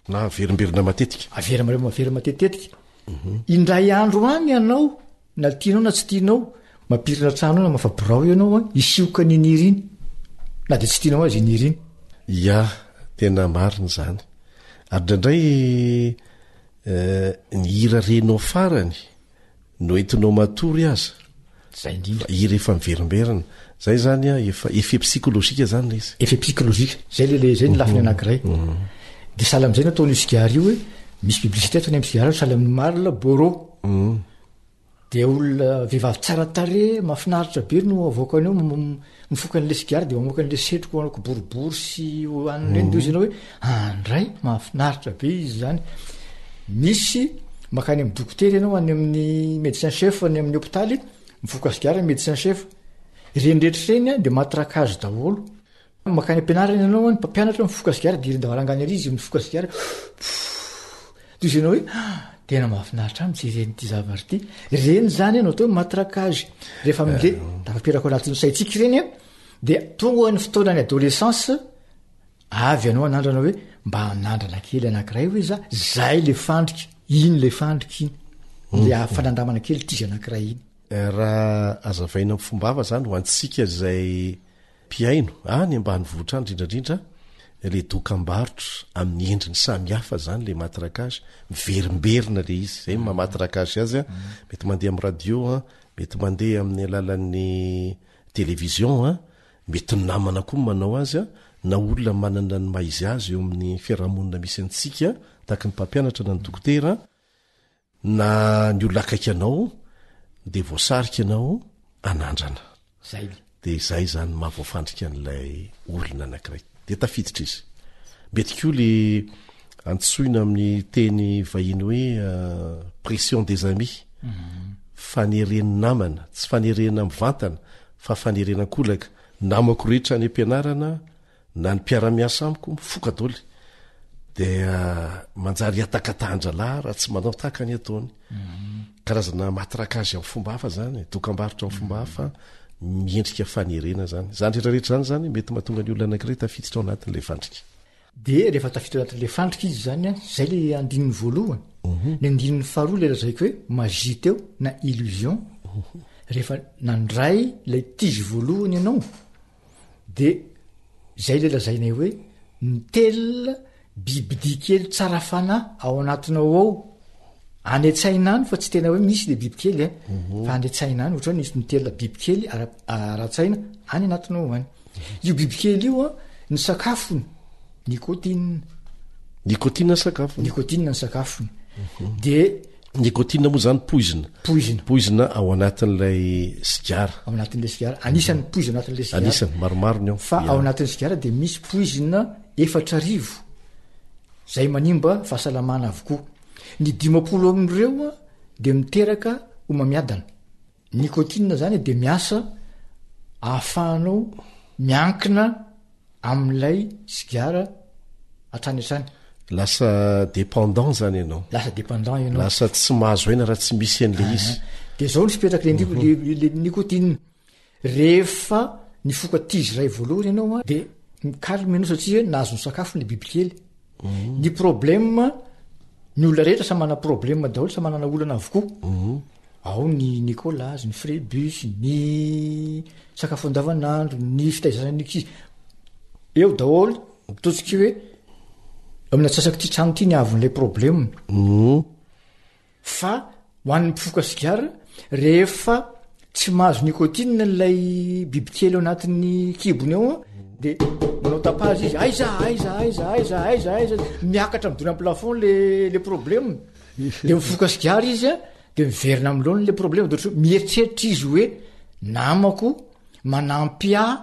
Na averimberina matetika. Averina averina matetitetika. Indray andro any ianao, na tianao na tsy tianao, mampirina trano na mafa birao ianao an, hisioka an'iny hira iny. Na dia tsy tianao aza iny hira iny. Ya, tena marina izany. Ary indraindray ny hira renao farany no entinao matory aza. Zay indrindra. Hira efa miverimberina. Zay zany a, efa effet psychologique zany le izy. Effet psychologique, zay le le zay ny lafiny mhm. anankiray. Mhm. De sahala am'zay nataon'io sigara io hoe misy publicité ataony amin'ny sigara sahala amin'ny Marlboro. Mhm. De olona vehivavy tsara tarehy, mahafinaritra be no avoakany eo, mifoka an'le sigara de mamoaka an'le setroka ho kiboribory sy ho an'ireny de hozy ianao hoe andray mahafinaritra be izy zany. Misy makany amin'ny dokotera ianao any amin'ny médecin chef any amin'ny hopitaly, mifoka sigara ny médecin chef. Ireny rehetra ireny an de matraquage daholo. Makany am-pianarana ianao an, ny mpampianatra mifoka sigara de irin-davarangana ery izy mifoka sigara, Toy izay ianao hoe ah, tena mahafinaritra ahy mijery an'ity zavatra ity. Ireny zany no atao hoe matraquage. Rehefa mile tafapiraka ao anatin'ny saintsika ireny an, dia tonga ny fotoanan'ny adolescence, avy ianao hanandrana hoe mba hanandrana kely anankiray hoe za, zay le fandrika, iny le fandrika iny. Le mm. fanandramana kely tizy anankiray iny. Eh, raha azavaina amin'ny fomba hafa zany ho antsika izay Mpihaino, any ambanivohitra any indrindra indrindra, ilay dokambarotra amin'ny endriny samihafa izany ilay matraquage, miverimberina ilay izy, izay no maha matraquage azy an, mety mandeha amin'ny radio an, mety mandeha amin'ny alalan'ny télévision an, mety ny namana koa no manao azy an, na olona manana ny maha izy azy eo amin'ny fiarahamonina misy antsika, tahaka ny mpampianatra na ny dokotera, Na ny olona akaiky anao dia voasarika ianao hanandrana. Zay. Dia izay izany maha voafandrika an'ilay olona anankiray. Dia tafiditra izy. Mety koa le antsoina amin'ny teny vahiny hoe pression des amis. Faneren'ny namana, tsy fanerena mivantana fa fanerena an-kolaka. Namako rehetra any am-pianarana na ny mpiara-miasa amiko mifoka doly dia manjary hiatakatahan-dralahy raha tsy manao tahaka ny ataony mhm. karazana matraquage amin'ny fomba hafa zany dokambarotra amin'ny fomba hafa miendrika fanerena zany zany rehetrarehetra zany zany mety mahatonga ny olona anankiray tafiditra ao anatin'ilay fandrika de rehefa tafiditra anatin'ilay fandrika izy zany a zay le andininy voalohany mhm. ny andininy faharoa le lazaiko hoe magie teo na illusion mhm. rehefa nandray lay tizy voalohany ianao De zay le lazainay hoe nitelina bibidia kely tsara fanahy ao anatinao ao, any an-tsaina any fa tsy tena hoe misy le bibikely e, mhm. fa any an-tsaina any ohatra hoe nisy nitelina bibikely ara-tsaina any anatinao any. Io bibikely io a, ny sakafony nicotine. Nicotine ny sakafony. Nicotine ny sakafony. Mhm. De Nicotine moa zany poizina. Poizina. Poizina ao anatin'ilay sigara. Ao anatin'ilay sigara. Anisan'ny poizina anatin'ilay sigara. Anisan'ny, maromaro ny ao. Fa ao anatin'ny sigara dia misy poizina 4000 izay manimba fahasalamana avokoa. Ny 50 amin'ireo dia miteraka homamiadana. Nicotine zany dia miasa ahafahanao miankina amin'ilay sigara hatrany hatrany. Lasa dépendant zany ianao. Lasa dépendant ianao. Lasa tsy mahazo aina raha tsy misy an'ilay izy. Dia zao ny fipetrak'ilay le nicotine. Rehefa nifoka tizy iray voalohany ianao a, dia mi-calme ianao satria nahazo ny sakafony ilay bibikely. Mhm. Ny problème, ny olona rehetra samy manana problème daholo, samy manana olana avokoa. Mhm. Ao ny Nicolas, ny frais bus, ny sakafo andavanandro, ny fitaizana ny ankizy. Eo daholo, ataontsika hoe amin'ny antsasak'ity trano ity ny haavon'ilay problème. Mhm. Fa ho an'ny mpifoka sigara, rehefa tsy mahazo nicotine ilay bibikely ao anatin'ny kibony ao an, de manao tapage izy, aiza, aiza, aiza, aiza, aiza, aiza, miakatra midona amin'ny plafond le le problème. De mifoka sigara izy an, de. De miverina amin'ny laoniny le problema de ohatry hoe mieritreritra izy hoe namako manampy ahy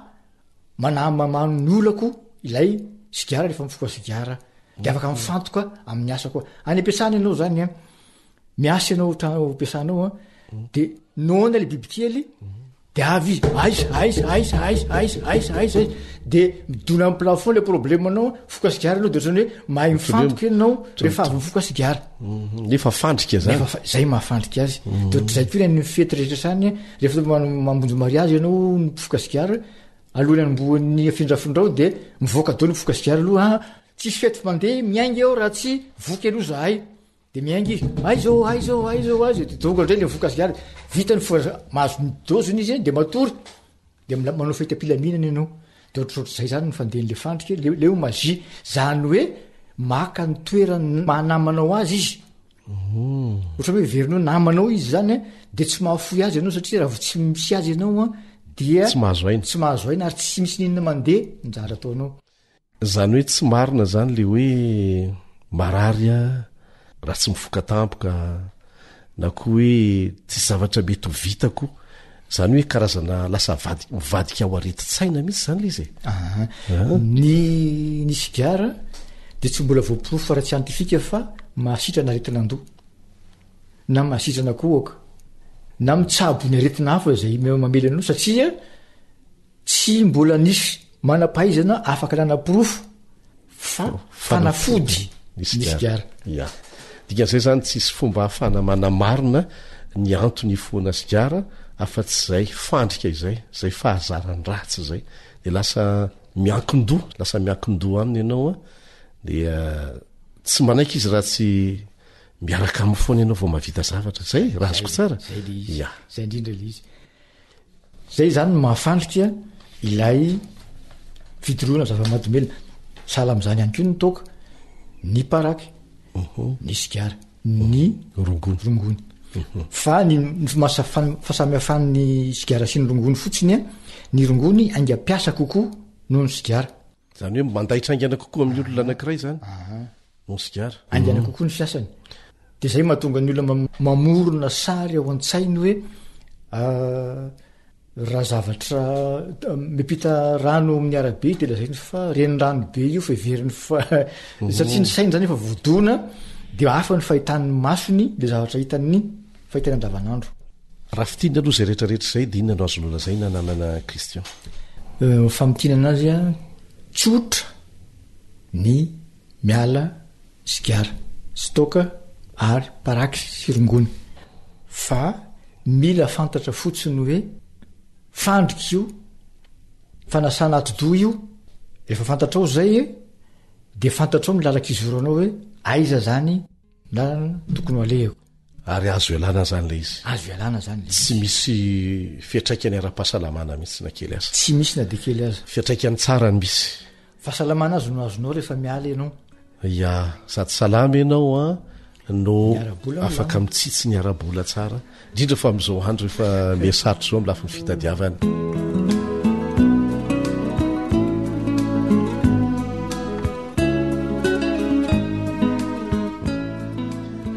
manamamano ny olako ilay sigara rehefa mifoka sigara de afaka mifantoka amin'ny asa koa. Any am-piasana ianao zany an, miasa ianao ohatran'ny ampiasanao an, de noana le bibikely de avy izy aiza aiza aiza aiza aiza aiza aiza aiza de midona amin'ny plafond le problème anao foka sigara ianao de ohatrany hoe mahay mifantoka ianao rehefa avy mifoka sigara mhm. nefa fandrika zany nefa zay mahafandrika azy mhm. de ohatr'izay koa ny fety rehetra zany rehefa mamonjy mariazy ianao mifoka sigara alohan'ny anombohan'ny afindrafindrao de mivoaka daholo mifoka sigara aloha ah, tsisy fety mandeha miainga eo raha tsy voky aloha zahay De miainga izy, aiza ô, aiza ô, aiza ô, aiza ô, de tonga indray le mifoka sigara, vita ny foka, mahazo ny dose-ny izy de matory, de mila manao fety am-pilaminana ianao, de ohatrohatr'izay zany ny fandehan'le fandrika, le le hoe magie, zany hoe maka ny toeran'ny maha namanao azy izy, ohatran'ny hoe heverinao namanao izy zany an, de tsy mahafoy azy ianao satria raha vao tsy misy azy ianao an, dia Tsy mahazo aina. tsy mahazo aina ary tsy misy n'inona mandeha ny zavatra ataonao. Zany hoe tsy marina zany le hoe marary aho raha tsy mifoka tampoka na koa hoe tsisy zavatra mety ho vitako. Zany hoe karazana lasa avadi- mivadika ho aretin-tsaina mihitsy zany le izy e. Aha. Ny ny sigara dia tsy mbola voaporofo ara-tsiantifika fa mahasitrana aretin'andoha na mahasitrana kohaka na mitsabo ny aretina hafa izay mamely anao satria Tsy mbola nisy manam-pahaizana afaka nanaporofo fa fanafody ny sigara. Ya. Dikan'izay izany tsisy fomba ahafahana manamarina ny antony ifohana sigara afa-tsy izay fandrika izay, izay fahazaran-dratsy izay. Dia lasa miankin-doha, lasa miankin-doha aminy ianao an, dia tsy manaiky izy raha tsy miaraka aminy foana ianao vao mahavita zavatra. Izay, raha azoko tsara. Izay ilay izy. Ya. Izay indrindra ilay izy. Zay izany no mahafandrika ilay fidorohana zava-mahadomelina. Sahala amin'izany ihany koa ny toaka, ny paraky, ny sigara, ny rongony. rongony. Fa ny ny maha fahasamihafan'ny sigara sy ny rongony fotsiny an, ny rongony haingam-piasa kokoa noho ny sigara. Izany hoe mandaitra haingana kokoa amin'ny olona anankiray izany noho ny sigara. Haingana kokoa ny fiasany. Dia izay mahatonga ny olona mamorona sary ao an-tsainy hoe raha zavatra miampita rano amin'ny arabe dia lazainy fa renirano be io fa heveriny fa satria ny sainy izany efa voadona dia hafa ny fahitan'ny masony ilay zavatra hitan'ny fahitany andavanandro. Raha fintinina aloha izay rehetra rehetra izay dia inona no azonao lazaina namana Christian? Ny famintinana azy an, tsotra ny miala sigara sy toaka ary paraky sy rongony fa mila fantatra fotsiny hoe fandrika io, fanasana atidoha io, rehefa fantatrao izay dia fantatrao ny lalan-kizoranao hoe aiza zany lalana tokony ho alehako. Ary azo ialana izany ilay izy. Azo ialana izany ilay izy. Tsy misy fiantraikany ara-pahasalamana mihitsy na kely aza. Tsy misy na dia kely aza. Fiantraikany tsara no misy. Fahasalamana azo no azonao rehefa miala ianao. Ya, sady salama ianao an, no afaka mitsitsy ny ara-bola tsara, indrindra fa amin'izao andro efa miha sarotra izao amin'ny lafiny fitadiavana.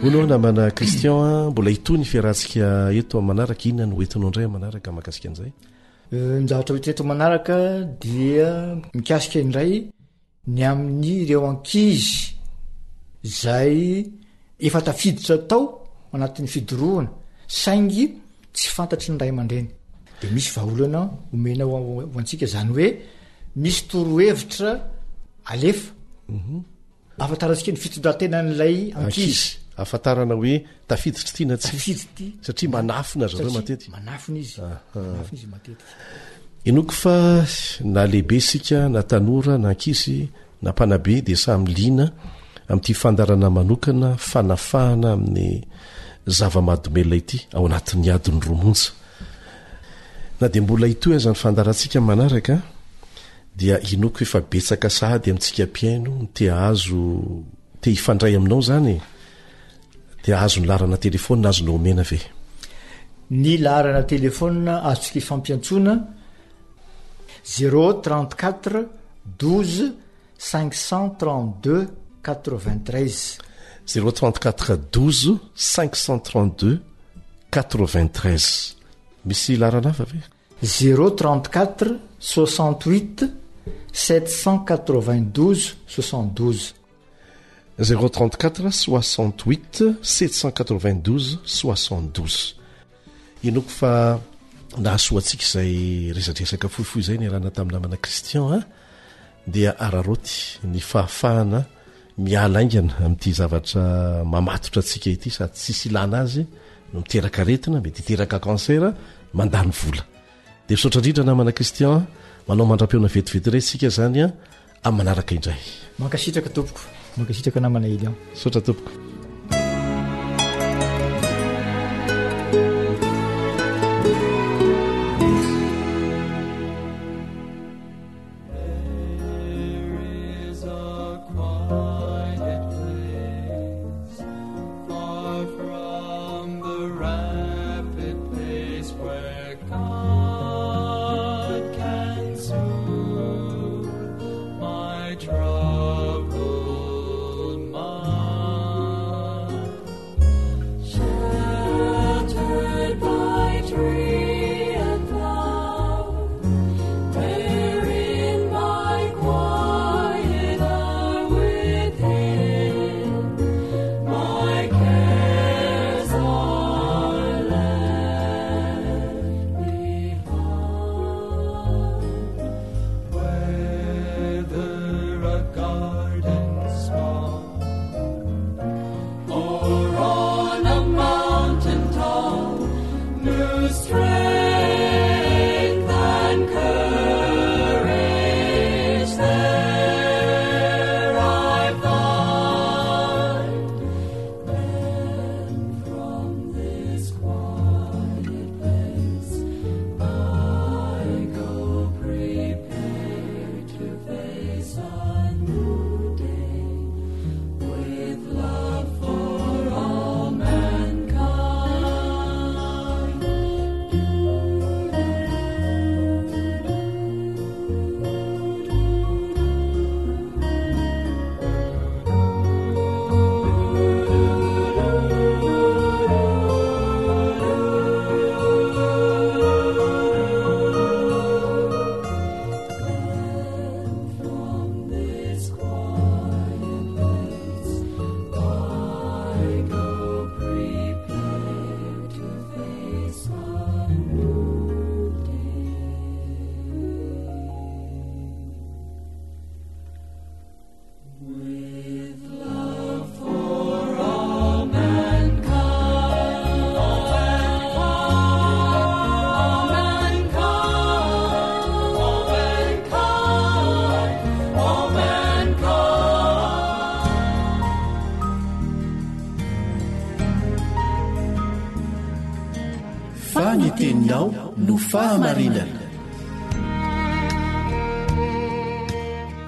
Hono aho namana Christian a, mbola hitohy ny fiarahantsika eto amin'ny manaraka, inona no hoentinao indray amin'ny manaraka mahakasika an'izay? Eh, ny zavatra hoentina eto manaraka dia mikasika indray ny amin'ireo ankizy izay efa tafiditra tao anatin'ny fidorohana saingy tsy fantatry ny ray aman-dreny. Dia misy vahaolana omena ho antsika, izany hoe misy torohevitra alefa. Mhm. Ahafantarantsika ny fitondran-tenan'ilay ankizy. Ahafantarana hoe tafiditra ity na tsia. Tafiditra ity. Satria manafina zareo matetika. Manafina izy. Manafina izy matetika. Inoako fa na lehibe isika na tanora na ankizy na mpanabe dia samy liana amin'ity fandaharana manokana fanafahana amin'ny zava-mahadomelina ity ao anatin'ny adiny roa monja. Na dia mbola hitohy aza ny fandaharantsika manaraka dia inoako efa betsaka sahady amintsika mpihaino ny te hahazo te hifandray aminao izany e. Te hahazo ny laharana telefaonina azonao omena ve? Ny laharana telefaonina azontsika ifampiantsoana, zéro 34 12 532 93. 0 34 12 532. 93. Misy laharana hafa ve? 0 34 68 792 72. 0 34 68 792 72. Inoako fa nahasoa antsika izay resadresaka fohifohy izay niarahana tamin'ny namana Christian a! Dia araraoty ny fahafahana miala haingana amin'ity zavatra mamatotra antsika ity sady tsisy ilana azy no miteraka aretina, mety hiteraka cancer, mandany vola. Dia misaotra indrindra namana Christian, manao mandra-pihaona vetivety indray isika izany a, amin'ny manaraka indray. Mankasitraka tompoko, mankasitraka namana Elian. Misaotra tompoko. Fa ny teninao no fahamarinana.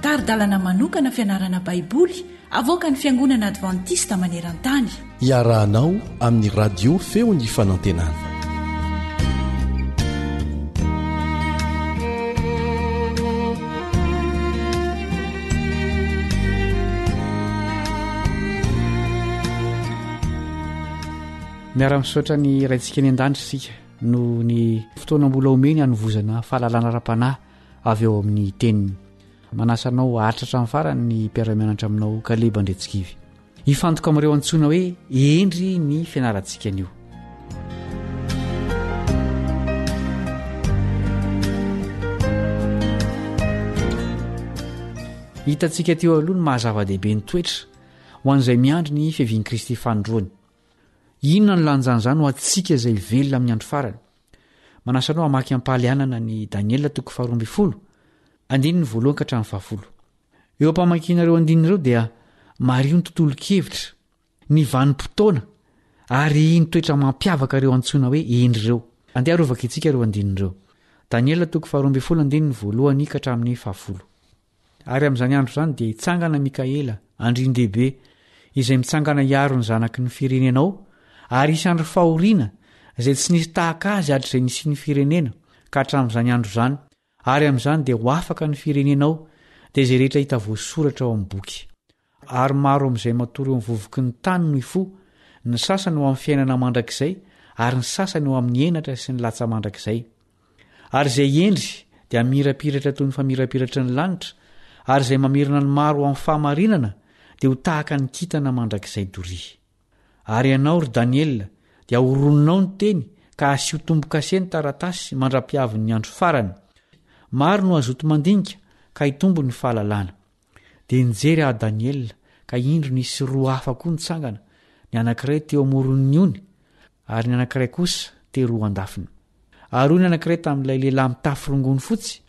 Tari-dalana manokana fianarana Baiboly avoakan'ny Fiangonana Advantista maneran-tany. Iarahanao amin'ny Radio Feon'ny Fanantenana. Miara-misaotra ny Raintsika any an-danitra isika noho ny fotoana mbola omeny hanovozana fahalalana ara-panahy avy ao amin'ny Teniny. Manasa anao haharitra hatramin'ny farany ny mpiara-mianatra aminao Kaleba Andriantsikivy. Hifantoka amin'ireo antsoina hoe hendry ny fianarantsika anio. Hitantsika teo aloha ny maha zava-dehibe ny toetra ho an'izay miandry ny fiavian'i Kristy fanindroany. Inona no lanjan'izany ho antsika izay velona amin'ny andro farany? Manasa anao hamaky am-pahalianana ny Daniela toko faharoa ambin'ny folo, andininy voalohany ka hatramin'ny fahafolo. Eo am-pamakiana ireo andininy ireo dia mariho ny tontolon-kevitra, ny vanim-potoana ary ny toetra mampiavaka ireo antsoina hoe hendry ireo. Andeha ary hovakintsika ireo andininy ireo. Daniela toko faharoa ambin'ny folo andininy voalohany ka hatramin'ny fahafolo. Ary amin'izany andro izany dia hitsangana Mikaela, andrian-dehibe, izay mitsangana hiaro ny zanaky ny firenenao, ary hisy andro fahoriana izay tsy nisy tahaka azy hatrizay nisian'ny firenena ka hatramin'izany andro izany, ary amin'izany dia ho afaka ny firenenao, dia izay rehetra hita voasoratra ao amin'ny boky. Ary maro amin'izay matory eo amin'ny vovoky ny tany no hifoha, ny sasany ho amin'ny fiainana mandrakizay, ary ny sasany ho amin'ny henatra sy ny latsa mandrakizay. Ary izay hendry dia hamirapiratra toy ny famirapiratry ny lanitra, ary izay mamerina ny maro ho amin'ny fahamarinana dia ho tahaka ny kintana mandrakizay doria. Ary ianao, ry Daniela, dia horoninao ny teny ka asio tombo-kase ny taratasy mandra-piavin'ny andro farany. Maro no hazoto mandinika ka hitombo ny fahalalana. Dia nijery aho Daniela, ka indro nisy roa hafa koa nitsangana, ny anankiray teo amoron'ny ony, ary ny anankiray kosa teroa andafiny. Ary hoy ny anankiray tamin'ilay lehilahy mitafy rongony fotsy,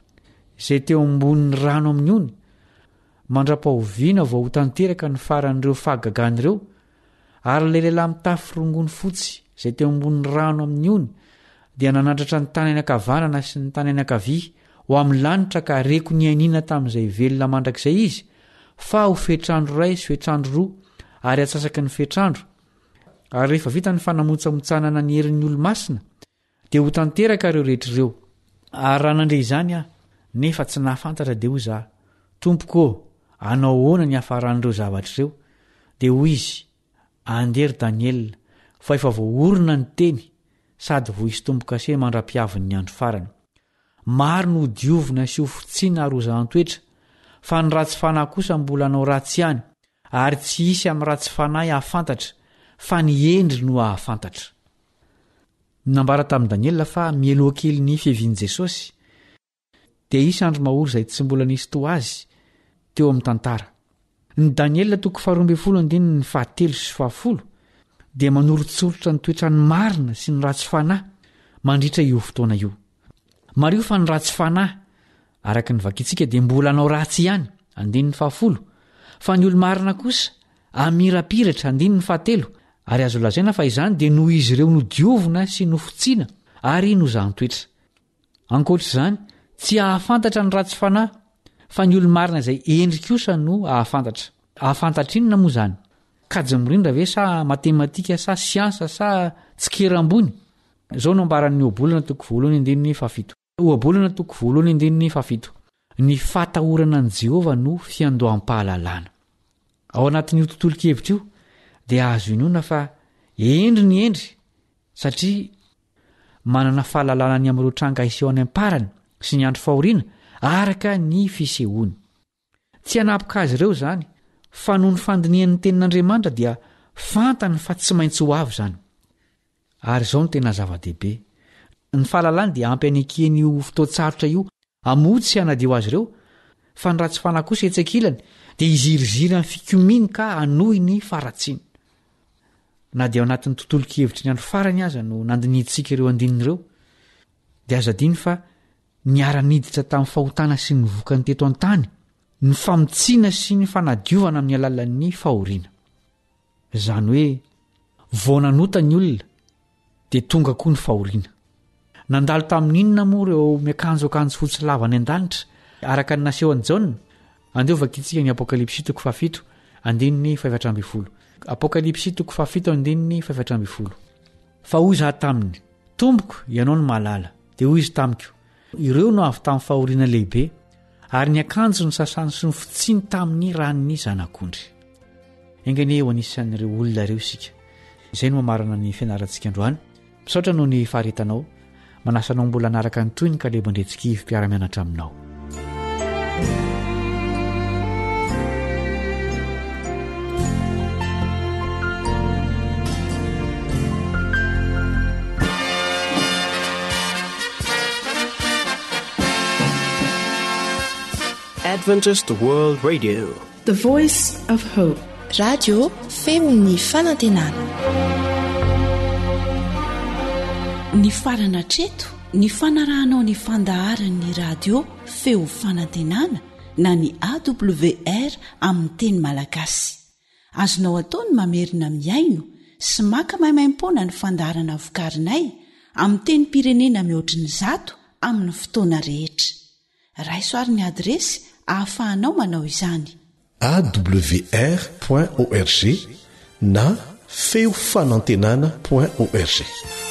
izay teo ambonin'ny rano amin'ny ony, Mandra-pahoviana vao ho tanteraka ny faran'ireo fahagagana ireo? Ary ilay lehilahy mitafy rongony fotsy, izay teo ambonin'ny rano amin'ny ony, dia nanandratra ny tanany ankavanana sy ny tanany ankavia ho amin'ny lanitra ka reko nianiana tamin'izay velona mandrakizay izy, fa ho fetr'andro iray sy fetr'andro roa ary atsasaky ny fetr'andro, ary rehefa vita ny fanamontsamontsanana ny herin'ny olo-masina, dia ho tanteraka ireo rehetra ireo. Ary raha nandre izany aho, nefa tsy nahafantatra, dia hoy izaho, Tompoko ô, hanao ahoana ny hiafaran'ireo zavatra ireo? Dia hoy izy, Andeha, ry Daniela, fa efa voaorina ny teny, sady voaisy tombo-kase mandra-pihavin'ny andro farany. Maro no hodiovina sy hofotsiana ary hozahan-toetra, fa ny ratsy fanahy kosa mbola hanao ratsy ihany, ary tsy hisy amin'ny ratsy fanahy hahafantatra, fa ny hendry no hahafantatra. Nambara tamin'i Daniela fa mialoha kely ny fiavian'i Jesosy, dia hisy andro mahory izay tsy mbola nisy toa azy teo amin'ny tantara. Ny Daniela toko faharoa ambin'ny folo andininy fahatelo sy fahafolo dia manoritsoritra ny toetran'ny marina sy ny ratsy fanahy mandritra io fotoana io. Mariho fa ny ratsy fanahy, araka ny vakintsika, dia mbola hanao ratsy ihany, andininy fahafolo, fa ny olo-marina kosa hamirapiratra, andininy fahatelo, ary azo lazaina fa izany dia noho izy ireo nodiovina sy nofotsiana ary nozahan-toetra. Ankoatra izany, tsy hahafantatra ny ratsy fanahy, fa ny olo-marina izay hendry kosa no hahafantatra. Hahafantatra inona moa izany? Kajy mirindra ve sa matematika sa siansa sa tsikera ambony? Izao no ambaran'ny Ohabolana toko voalohany andininy fahafito. Ohabolana toko voalohany andininy fahafito. Ny fahatahorana an'i Jehovah no fiandoham-pahalalana. Ao anatin'io tontolon-kevitra io dia azo inoana fa hendry ny hendry satria manana fahalalana ny amin'ireo tranga hiseho any am-parany sy ny andro fahoriana araka ny fisehoany. Tsy hanapoka azy ireo izany, fa noho ny fandinihany ny Tenin'Andriamanitra dia fantany fa tsy maintsy ho avy izany. Ary izao no tena zava-dehibe, ny fahalalany dia ampy hanekeny io fotoan-tsarotra io hamotsy sy hanadio azy ireo, fa ny ratsy fanahy kosa etsy ankilany dia hiziriziry amin'ny fikomiany ka hanohy ny faharatsiany. Na dia ao anatin'ny tontolon-kevitry ny andro farany aza no nandinihintsika ireo andininy ireo, dia aza adino fa niara-niditra tamin'ny fahotana sy ny vokany teto an-tany ny famotsiana sy ny fanadiovana amin'ny alalan'ny fahoriana. Izany hoe vao nanota ny olona dia tonga koa ny fahoriana. Nandalo tamin'inona moa ireo miakanjo akanjo fotsy lava any an-danitra, araka ny naseho an'i Jaona? Andeha hovakintsika ny Apokalypsy toko fahafito, andininy fahefatra ambin'ny folo. Apokalypsy toko fahafito andininy fahefatra ambin'ny folo. Fa hoy izaho taminy, Tompoko, ianao no mahalala. Dia hoy izy tamiko, Ireo no avy tamin'ny fahoriana lehibe, ary ny akanjo nosasany sy nofotsiany tamin'ny ran'ny Zanak'ondry. Enga anie ho anisan'ireo olona ireo isika. Izay no mamarana ny fianarantsika androany. Misaotra noho ny faharetanao. Manasa anao mbola hanaraka ny tohiny Kaleba Andriantsikivy mpiara-mianatra aminao. Adventist World Radio. The Voice of Hope. Radio feon'ny fanantenana. Nifarana hatreto ny fanarahanao ny fandaharan'ny radio feo fanantenana na ny AWR amin'ny teny malagasy. Azonao atao ny mamerina mihaino sy maka maimaimpoana ny fandaharana vokarinay amin'ny tenim-pirenena mihoatry ny zato amin'ny fotoana rehetra. Raiso ary ny adiresy ahafahanao manao izany. Awr point org na feo fanantenana point org.